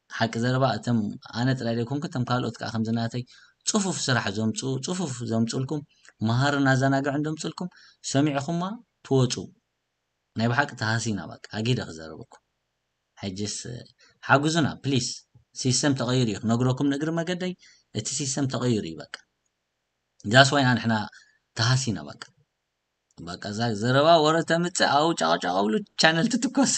ሓቂ ዘረባ እቶም ኣነ ጥራይ ዘይኮንኩ እቶም ካልኦት ከዓ ከምዚ ናተይ ጽፉፍ ስራሕ ዘምጽኡ፣ ጽፉፍ ዘምጽልኩም፣ መሃርን ኣዘናግዕን ዘምጽልኩም ሰሚዕኹማ ትወጹ። ናይ ብሓቂ ተሃሲና በቃ ኣጊደ ክዘረበኩም። ሕጅስ ሓግዙና ፕሊስ። ሲስተም ተቐይሩ እዩ ክነግረኩም ንእግሪ መገደይ፣ እቲ ሲስተም ተቐይሩ እዩ በቃ። ዛስ ዋይና ንሕና ተሃሲና በቃ። በቃ እዛ ዘረባ ወረ ተምጽእ ኣብኡ ጫቕጫቕ ኣብሉ ቻነል ትትኮስ።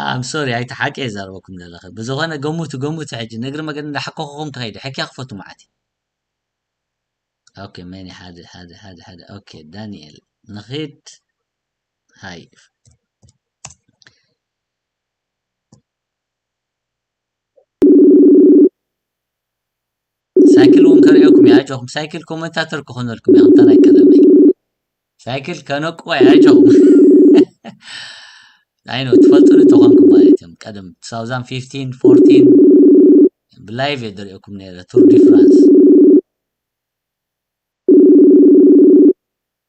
ኣም ሶሪ፣ ኣይቲ ሓቂ እየ ዘረበኩም ዘለኸ። ብዝኾነ ገሙቱ፣ ገሙቱ ሕጂ ንእግሪ መገድ እንዳሓከኹኹም ትኸይዱ። ሕክያ ክፈቱ መዓት እዩ። ኦኬ፣ መን እዩ? ሓደ፣ ሓደ፣ ሓደ፣ ሓደ። ኦኬ፣ ዳንኤል። ንኺድ። ሃይ። ሳይክል እውን ከርእየኩም እየ፣ ኣጆኹም። ሳይክል ኮመንታተር ክኾነልኩም እየ፣ ከምታ ናይ ቀደመይ። ሳይክል ከነቁዋ ኣጆኹም። ኣይ ነው ትፈልጡኒ ተኾንኩም ማለት እዮም። ቀደም two thousand fifteen fourteen ብላይቭ እየ ዝሪኦኩም ነይረ ቱር ዲ ፍራንስ።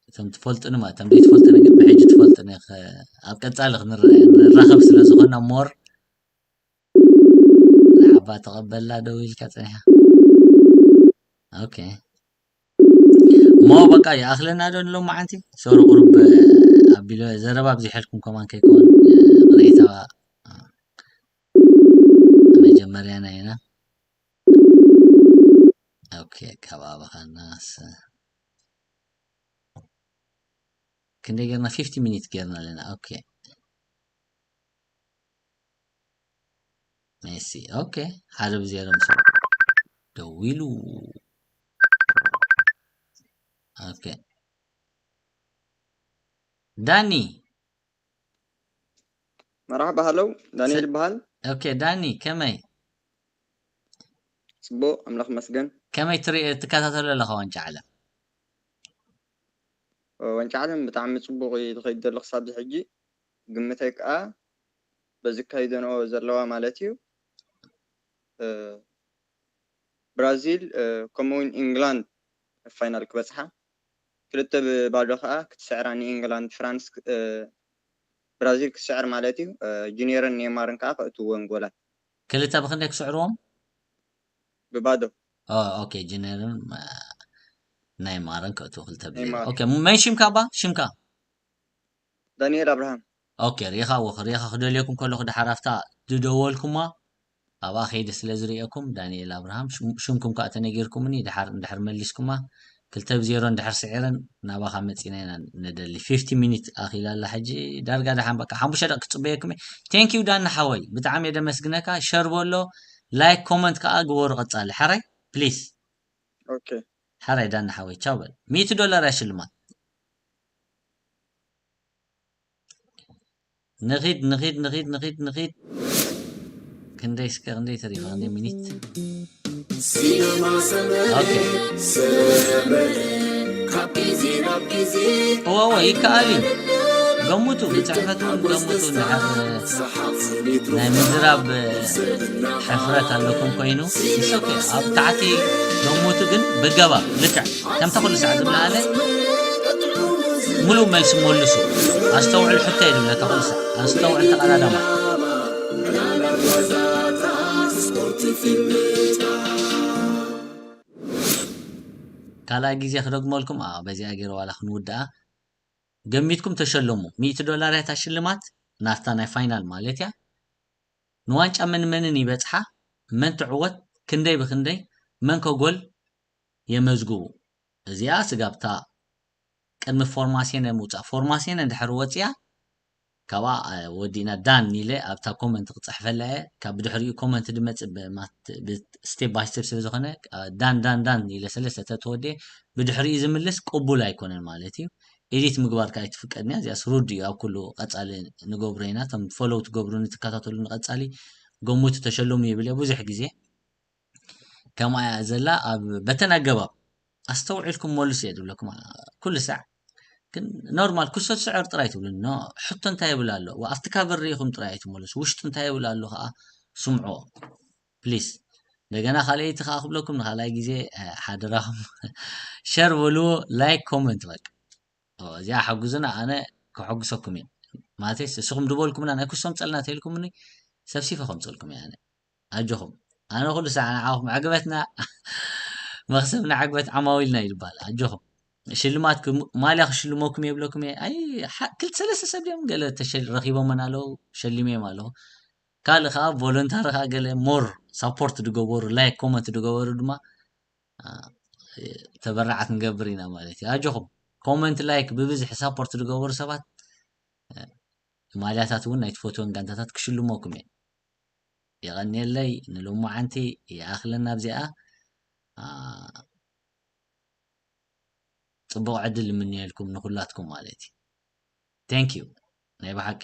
እቶም ትፈልጡኒ ማለት እቶም ዘይትፈልጡኒ ግን ብሕጂ ትፈልጡኒ። ከ- ኣብ ቀጻሊ ክንረኣየ ንራኸብ ስለ ዝኾንና ሞር ንዓባ ተቐበልና ደው ኢልካ ጸኒሓ። ኦኬ እሞ በቃ ይኣኽለና ዶ ንሎም መዓንቲ ሶሪ ቁሩብ ኣቢሎ ዘረባ ኣብዚሐልኩም ከማን ከይከውን ቅሬታ መጀመርያና ኢና። ኦኬ ካብ ኣባኻናስ ክንደይ ጌርና fifty ሚኒት ጌርና ኣለና። ኦኬ ሜሲ ኦኬ ሓደ ብዜሮ ምስ ደው ኢሉ። ኦኬ ዳኒ መርሓባ ሃለው። ዳንኤል ይበሃል። ኦኬ ዳኒ ከመይ? ጽቡቕ ኣምላኽ ይመስገን። ከመይ ትርኢ ትከታተሎ ኣለኻ ዋንጫ ዓለም? ዋንጫ ዓለም ብጣዕሚ ጽቡቕ እዩ ዝኸይድ ዘሎ ክሳብ ሕጂ። ግምተይ ከኣ በዚ ካይደንኦ ዘለዋ ማለት እዩ። ብራዚል ከምኡውን ኢንግላንድ ፋይናል ክበጽሓ፣ ክልተ ብባዶ ከኣ ክትስዕራ ንኢንግላንድ። ፍራንስ ብራዚል ክትስዕር ማለት እዩ። ጁኒየርን ኔይማርን ከኣ ከእትውወን ጎላት። ክልተ ብክንደይ ክስዕርዎም? ብባዶ። ኦኬ ጁኒየርን ኔይማርን ከእትው ክልተ ብዜሮ። ኦኬ መን ሽምካ ባ ሽምካ? ዳንኤል ኣብርሃም። ኦኬ ሪኢኻ ወ ሪኢኻ ክደልየኩም ከለኹ ድሓር ኣብታ ዝደወልኩማ ኣብኣ ከይደ ስለ ዝርእየኩም ዳንኤል ኣብርሃም ሽምኩም ከዓ ተነጊርኩምኒ ድሓር እንድሕር መሊስኩማ ክልተ ብዜሮ እንድሕር ስዒረን ናባኻ መፂና ኢና ንደሊ fifty ሚኒት ኣኺላ ኣላ ሕጂ ዳርጋ ድሓን በቃ ሓሙሽተ ደቂ ክፅበየኩም thank you ዳኒ ሓወይ ብጣዕሚ እየ ደመስግነካ ሸር በሎ like comment ከዓ ግበሩ ቀፃሊ ሓራይ please ኦኬ ሓራይ ዳኒ ሓወይ ቻው በል ሚእቲ ዶላር እያ ሽልማት ንኺድ ንኺድ ንኺድ ንኺድ ንኺድ ክንደይ እስከ ክንደይ ተሪፋ ክንደይ ሚኒት እወ ይከኣል እዩ ገሙቱ ብፅሕፈት እውን ገሙቱ እንድሕር ናይ ምዝራብ ሕፍረት ኣለኩም ኮይኑ ይሰኩ ኣብ ታሕቲ ገሙቱ ግን ብገባብ ልክዕ ከምታ ኩሉ ሳዕ ዝብልሃለ ሙሉእ መልሲ መልሱ ኣስተውዕል ሕቶ እየ ዝብለካ ኩሉ ሳዕ ኣስተውዕል ተቐዳዳማይ ካልኣይ ግዜ ክደግመልኩም በዚኣ ገይረ ዋላ ክንውድኣ ገሚትኩም ተሸለሙ ሚእቲ ዶላር እያ እታ ሽልማት ናፍታ ናይ ፋይናል ማለት እያ ንዋንጫ መን መንን ይበጽሓ መን ትዕወት ክንደይ ብክንደይ መን ከ ጎል የመዝግቡ እዚኣ ስጋብታ ቅድሚ ፎርማሲዮን ምውፃእ ፎርማሲዮን እንድሕር ወፂኣ ካብኣ ወዲእና ዳን ኢለ ኣብታ ኮመንት ክፅሕፈላ እየ ካብ ብድሕሪኡ ኮመንት ድመፅእ step by step ስለ ዝኾነ ዳን ዳን ዳን ኢለ ሰለስተ ተተወዲኤ ብድሕሪኡ ዝምልስ ቅቡል ኣይኮነን ማለት እዩ ኤዲት ምግባር ከዓ ኣይትፍቀድን እያ እዚኣስ ሩድ እዩ ኣብ ኩሉ ቀፃሊ ንገብሮ ኢና እቶም ፎሎው ትገብሩኒ ትከታተሉኒ ቀፃሊ ገሙቱ ተሸለሙ ይብል እየ ብዙሕ ግዜ ከምኣ እያ ዘላ ኣብ በተን ኣገባብ ኣስተውዒልኩም መልሱ እየ ዝብለኩም ኩሉ ሳዕ ግን ኖርማል ክሶ ትስዕር ጥራይ ትብሉ ኖ ሕቶ እንታይ ይብል ኣሎ ኣብቲ ካቨር ርኢኹም ጥራይ ኣይትመልሱ ውሽጡ እንታይ ይብል ኣሎ ከዓ ስምዖ ፕሊስ እንደገና ካልኣይቲ ከዓ ክብለኩም ንካልኣይ ግዜ ሓደራኹም ሸር በልዎ ላይክ ኮመንት በቃ እዚኣ ሓጉዙና ኣነ ከሐጉሰኩም እየ ማለተይስ እስኹም ድበልኩምና ናይ ክሶም ፀልና ተልኩምኒ ሰብሲፈ ከምፀልኩም እየ ኣነ ኣጆኹም ኣነ ኩሉ ሳዕ ንዓኹም ዕግበትና መኽሰብና ዕግበት ዓማዊልና እዩ ዝበሃል ኣጆኹም ሽልማት ማልያ ክሽልመኩም የብለኩም እየ ኣይ ክልተ ሰለስተ ሰብ ድዮም ገለ ረኪቦመን ኣለዉ ሸሊመዮም ኣለኹ ካልእ ከዓ ቮለንታሪ ከዓ ገለ ሞር ሳፖርት ድገበሩ ላይክ ኮመንት ድገበሩ ድማ ተበራዓት ንገብር ኢና ማለት እዩ ኣጆኹም ኮመንት ላይክ ብብዝሒ ሳፖርት ድገበሩ ሰባት ማልያታት እውን ናይ ትፈትወን ጋንታታት ክሽልመኩም እየ የቐንየለይ ንሎማዓንቲ ይኣኽለና ኣብዚኣ ፅቡቕ ዕድል ንምንየልኩም ንኩላትኩም ማለት እዩ thank you ናይ ብሓቂ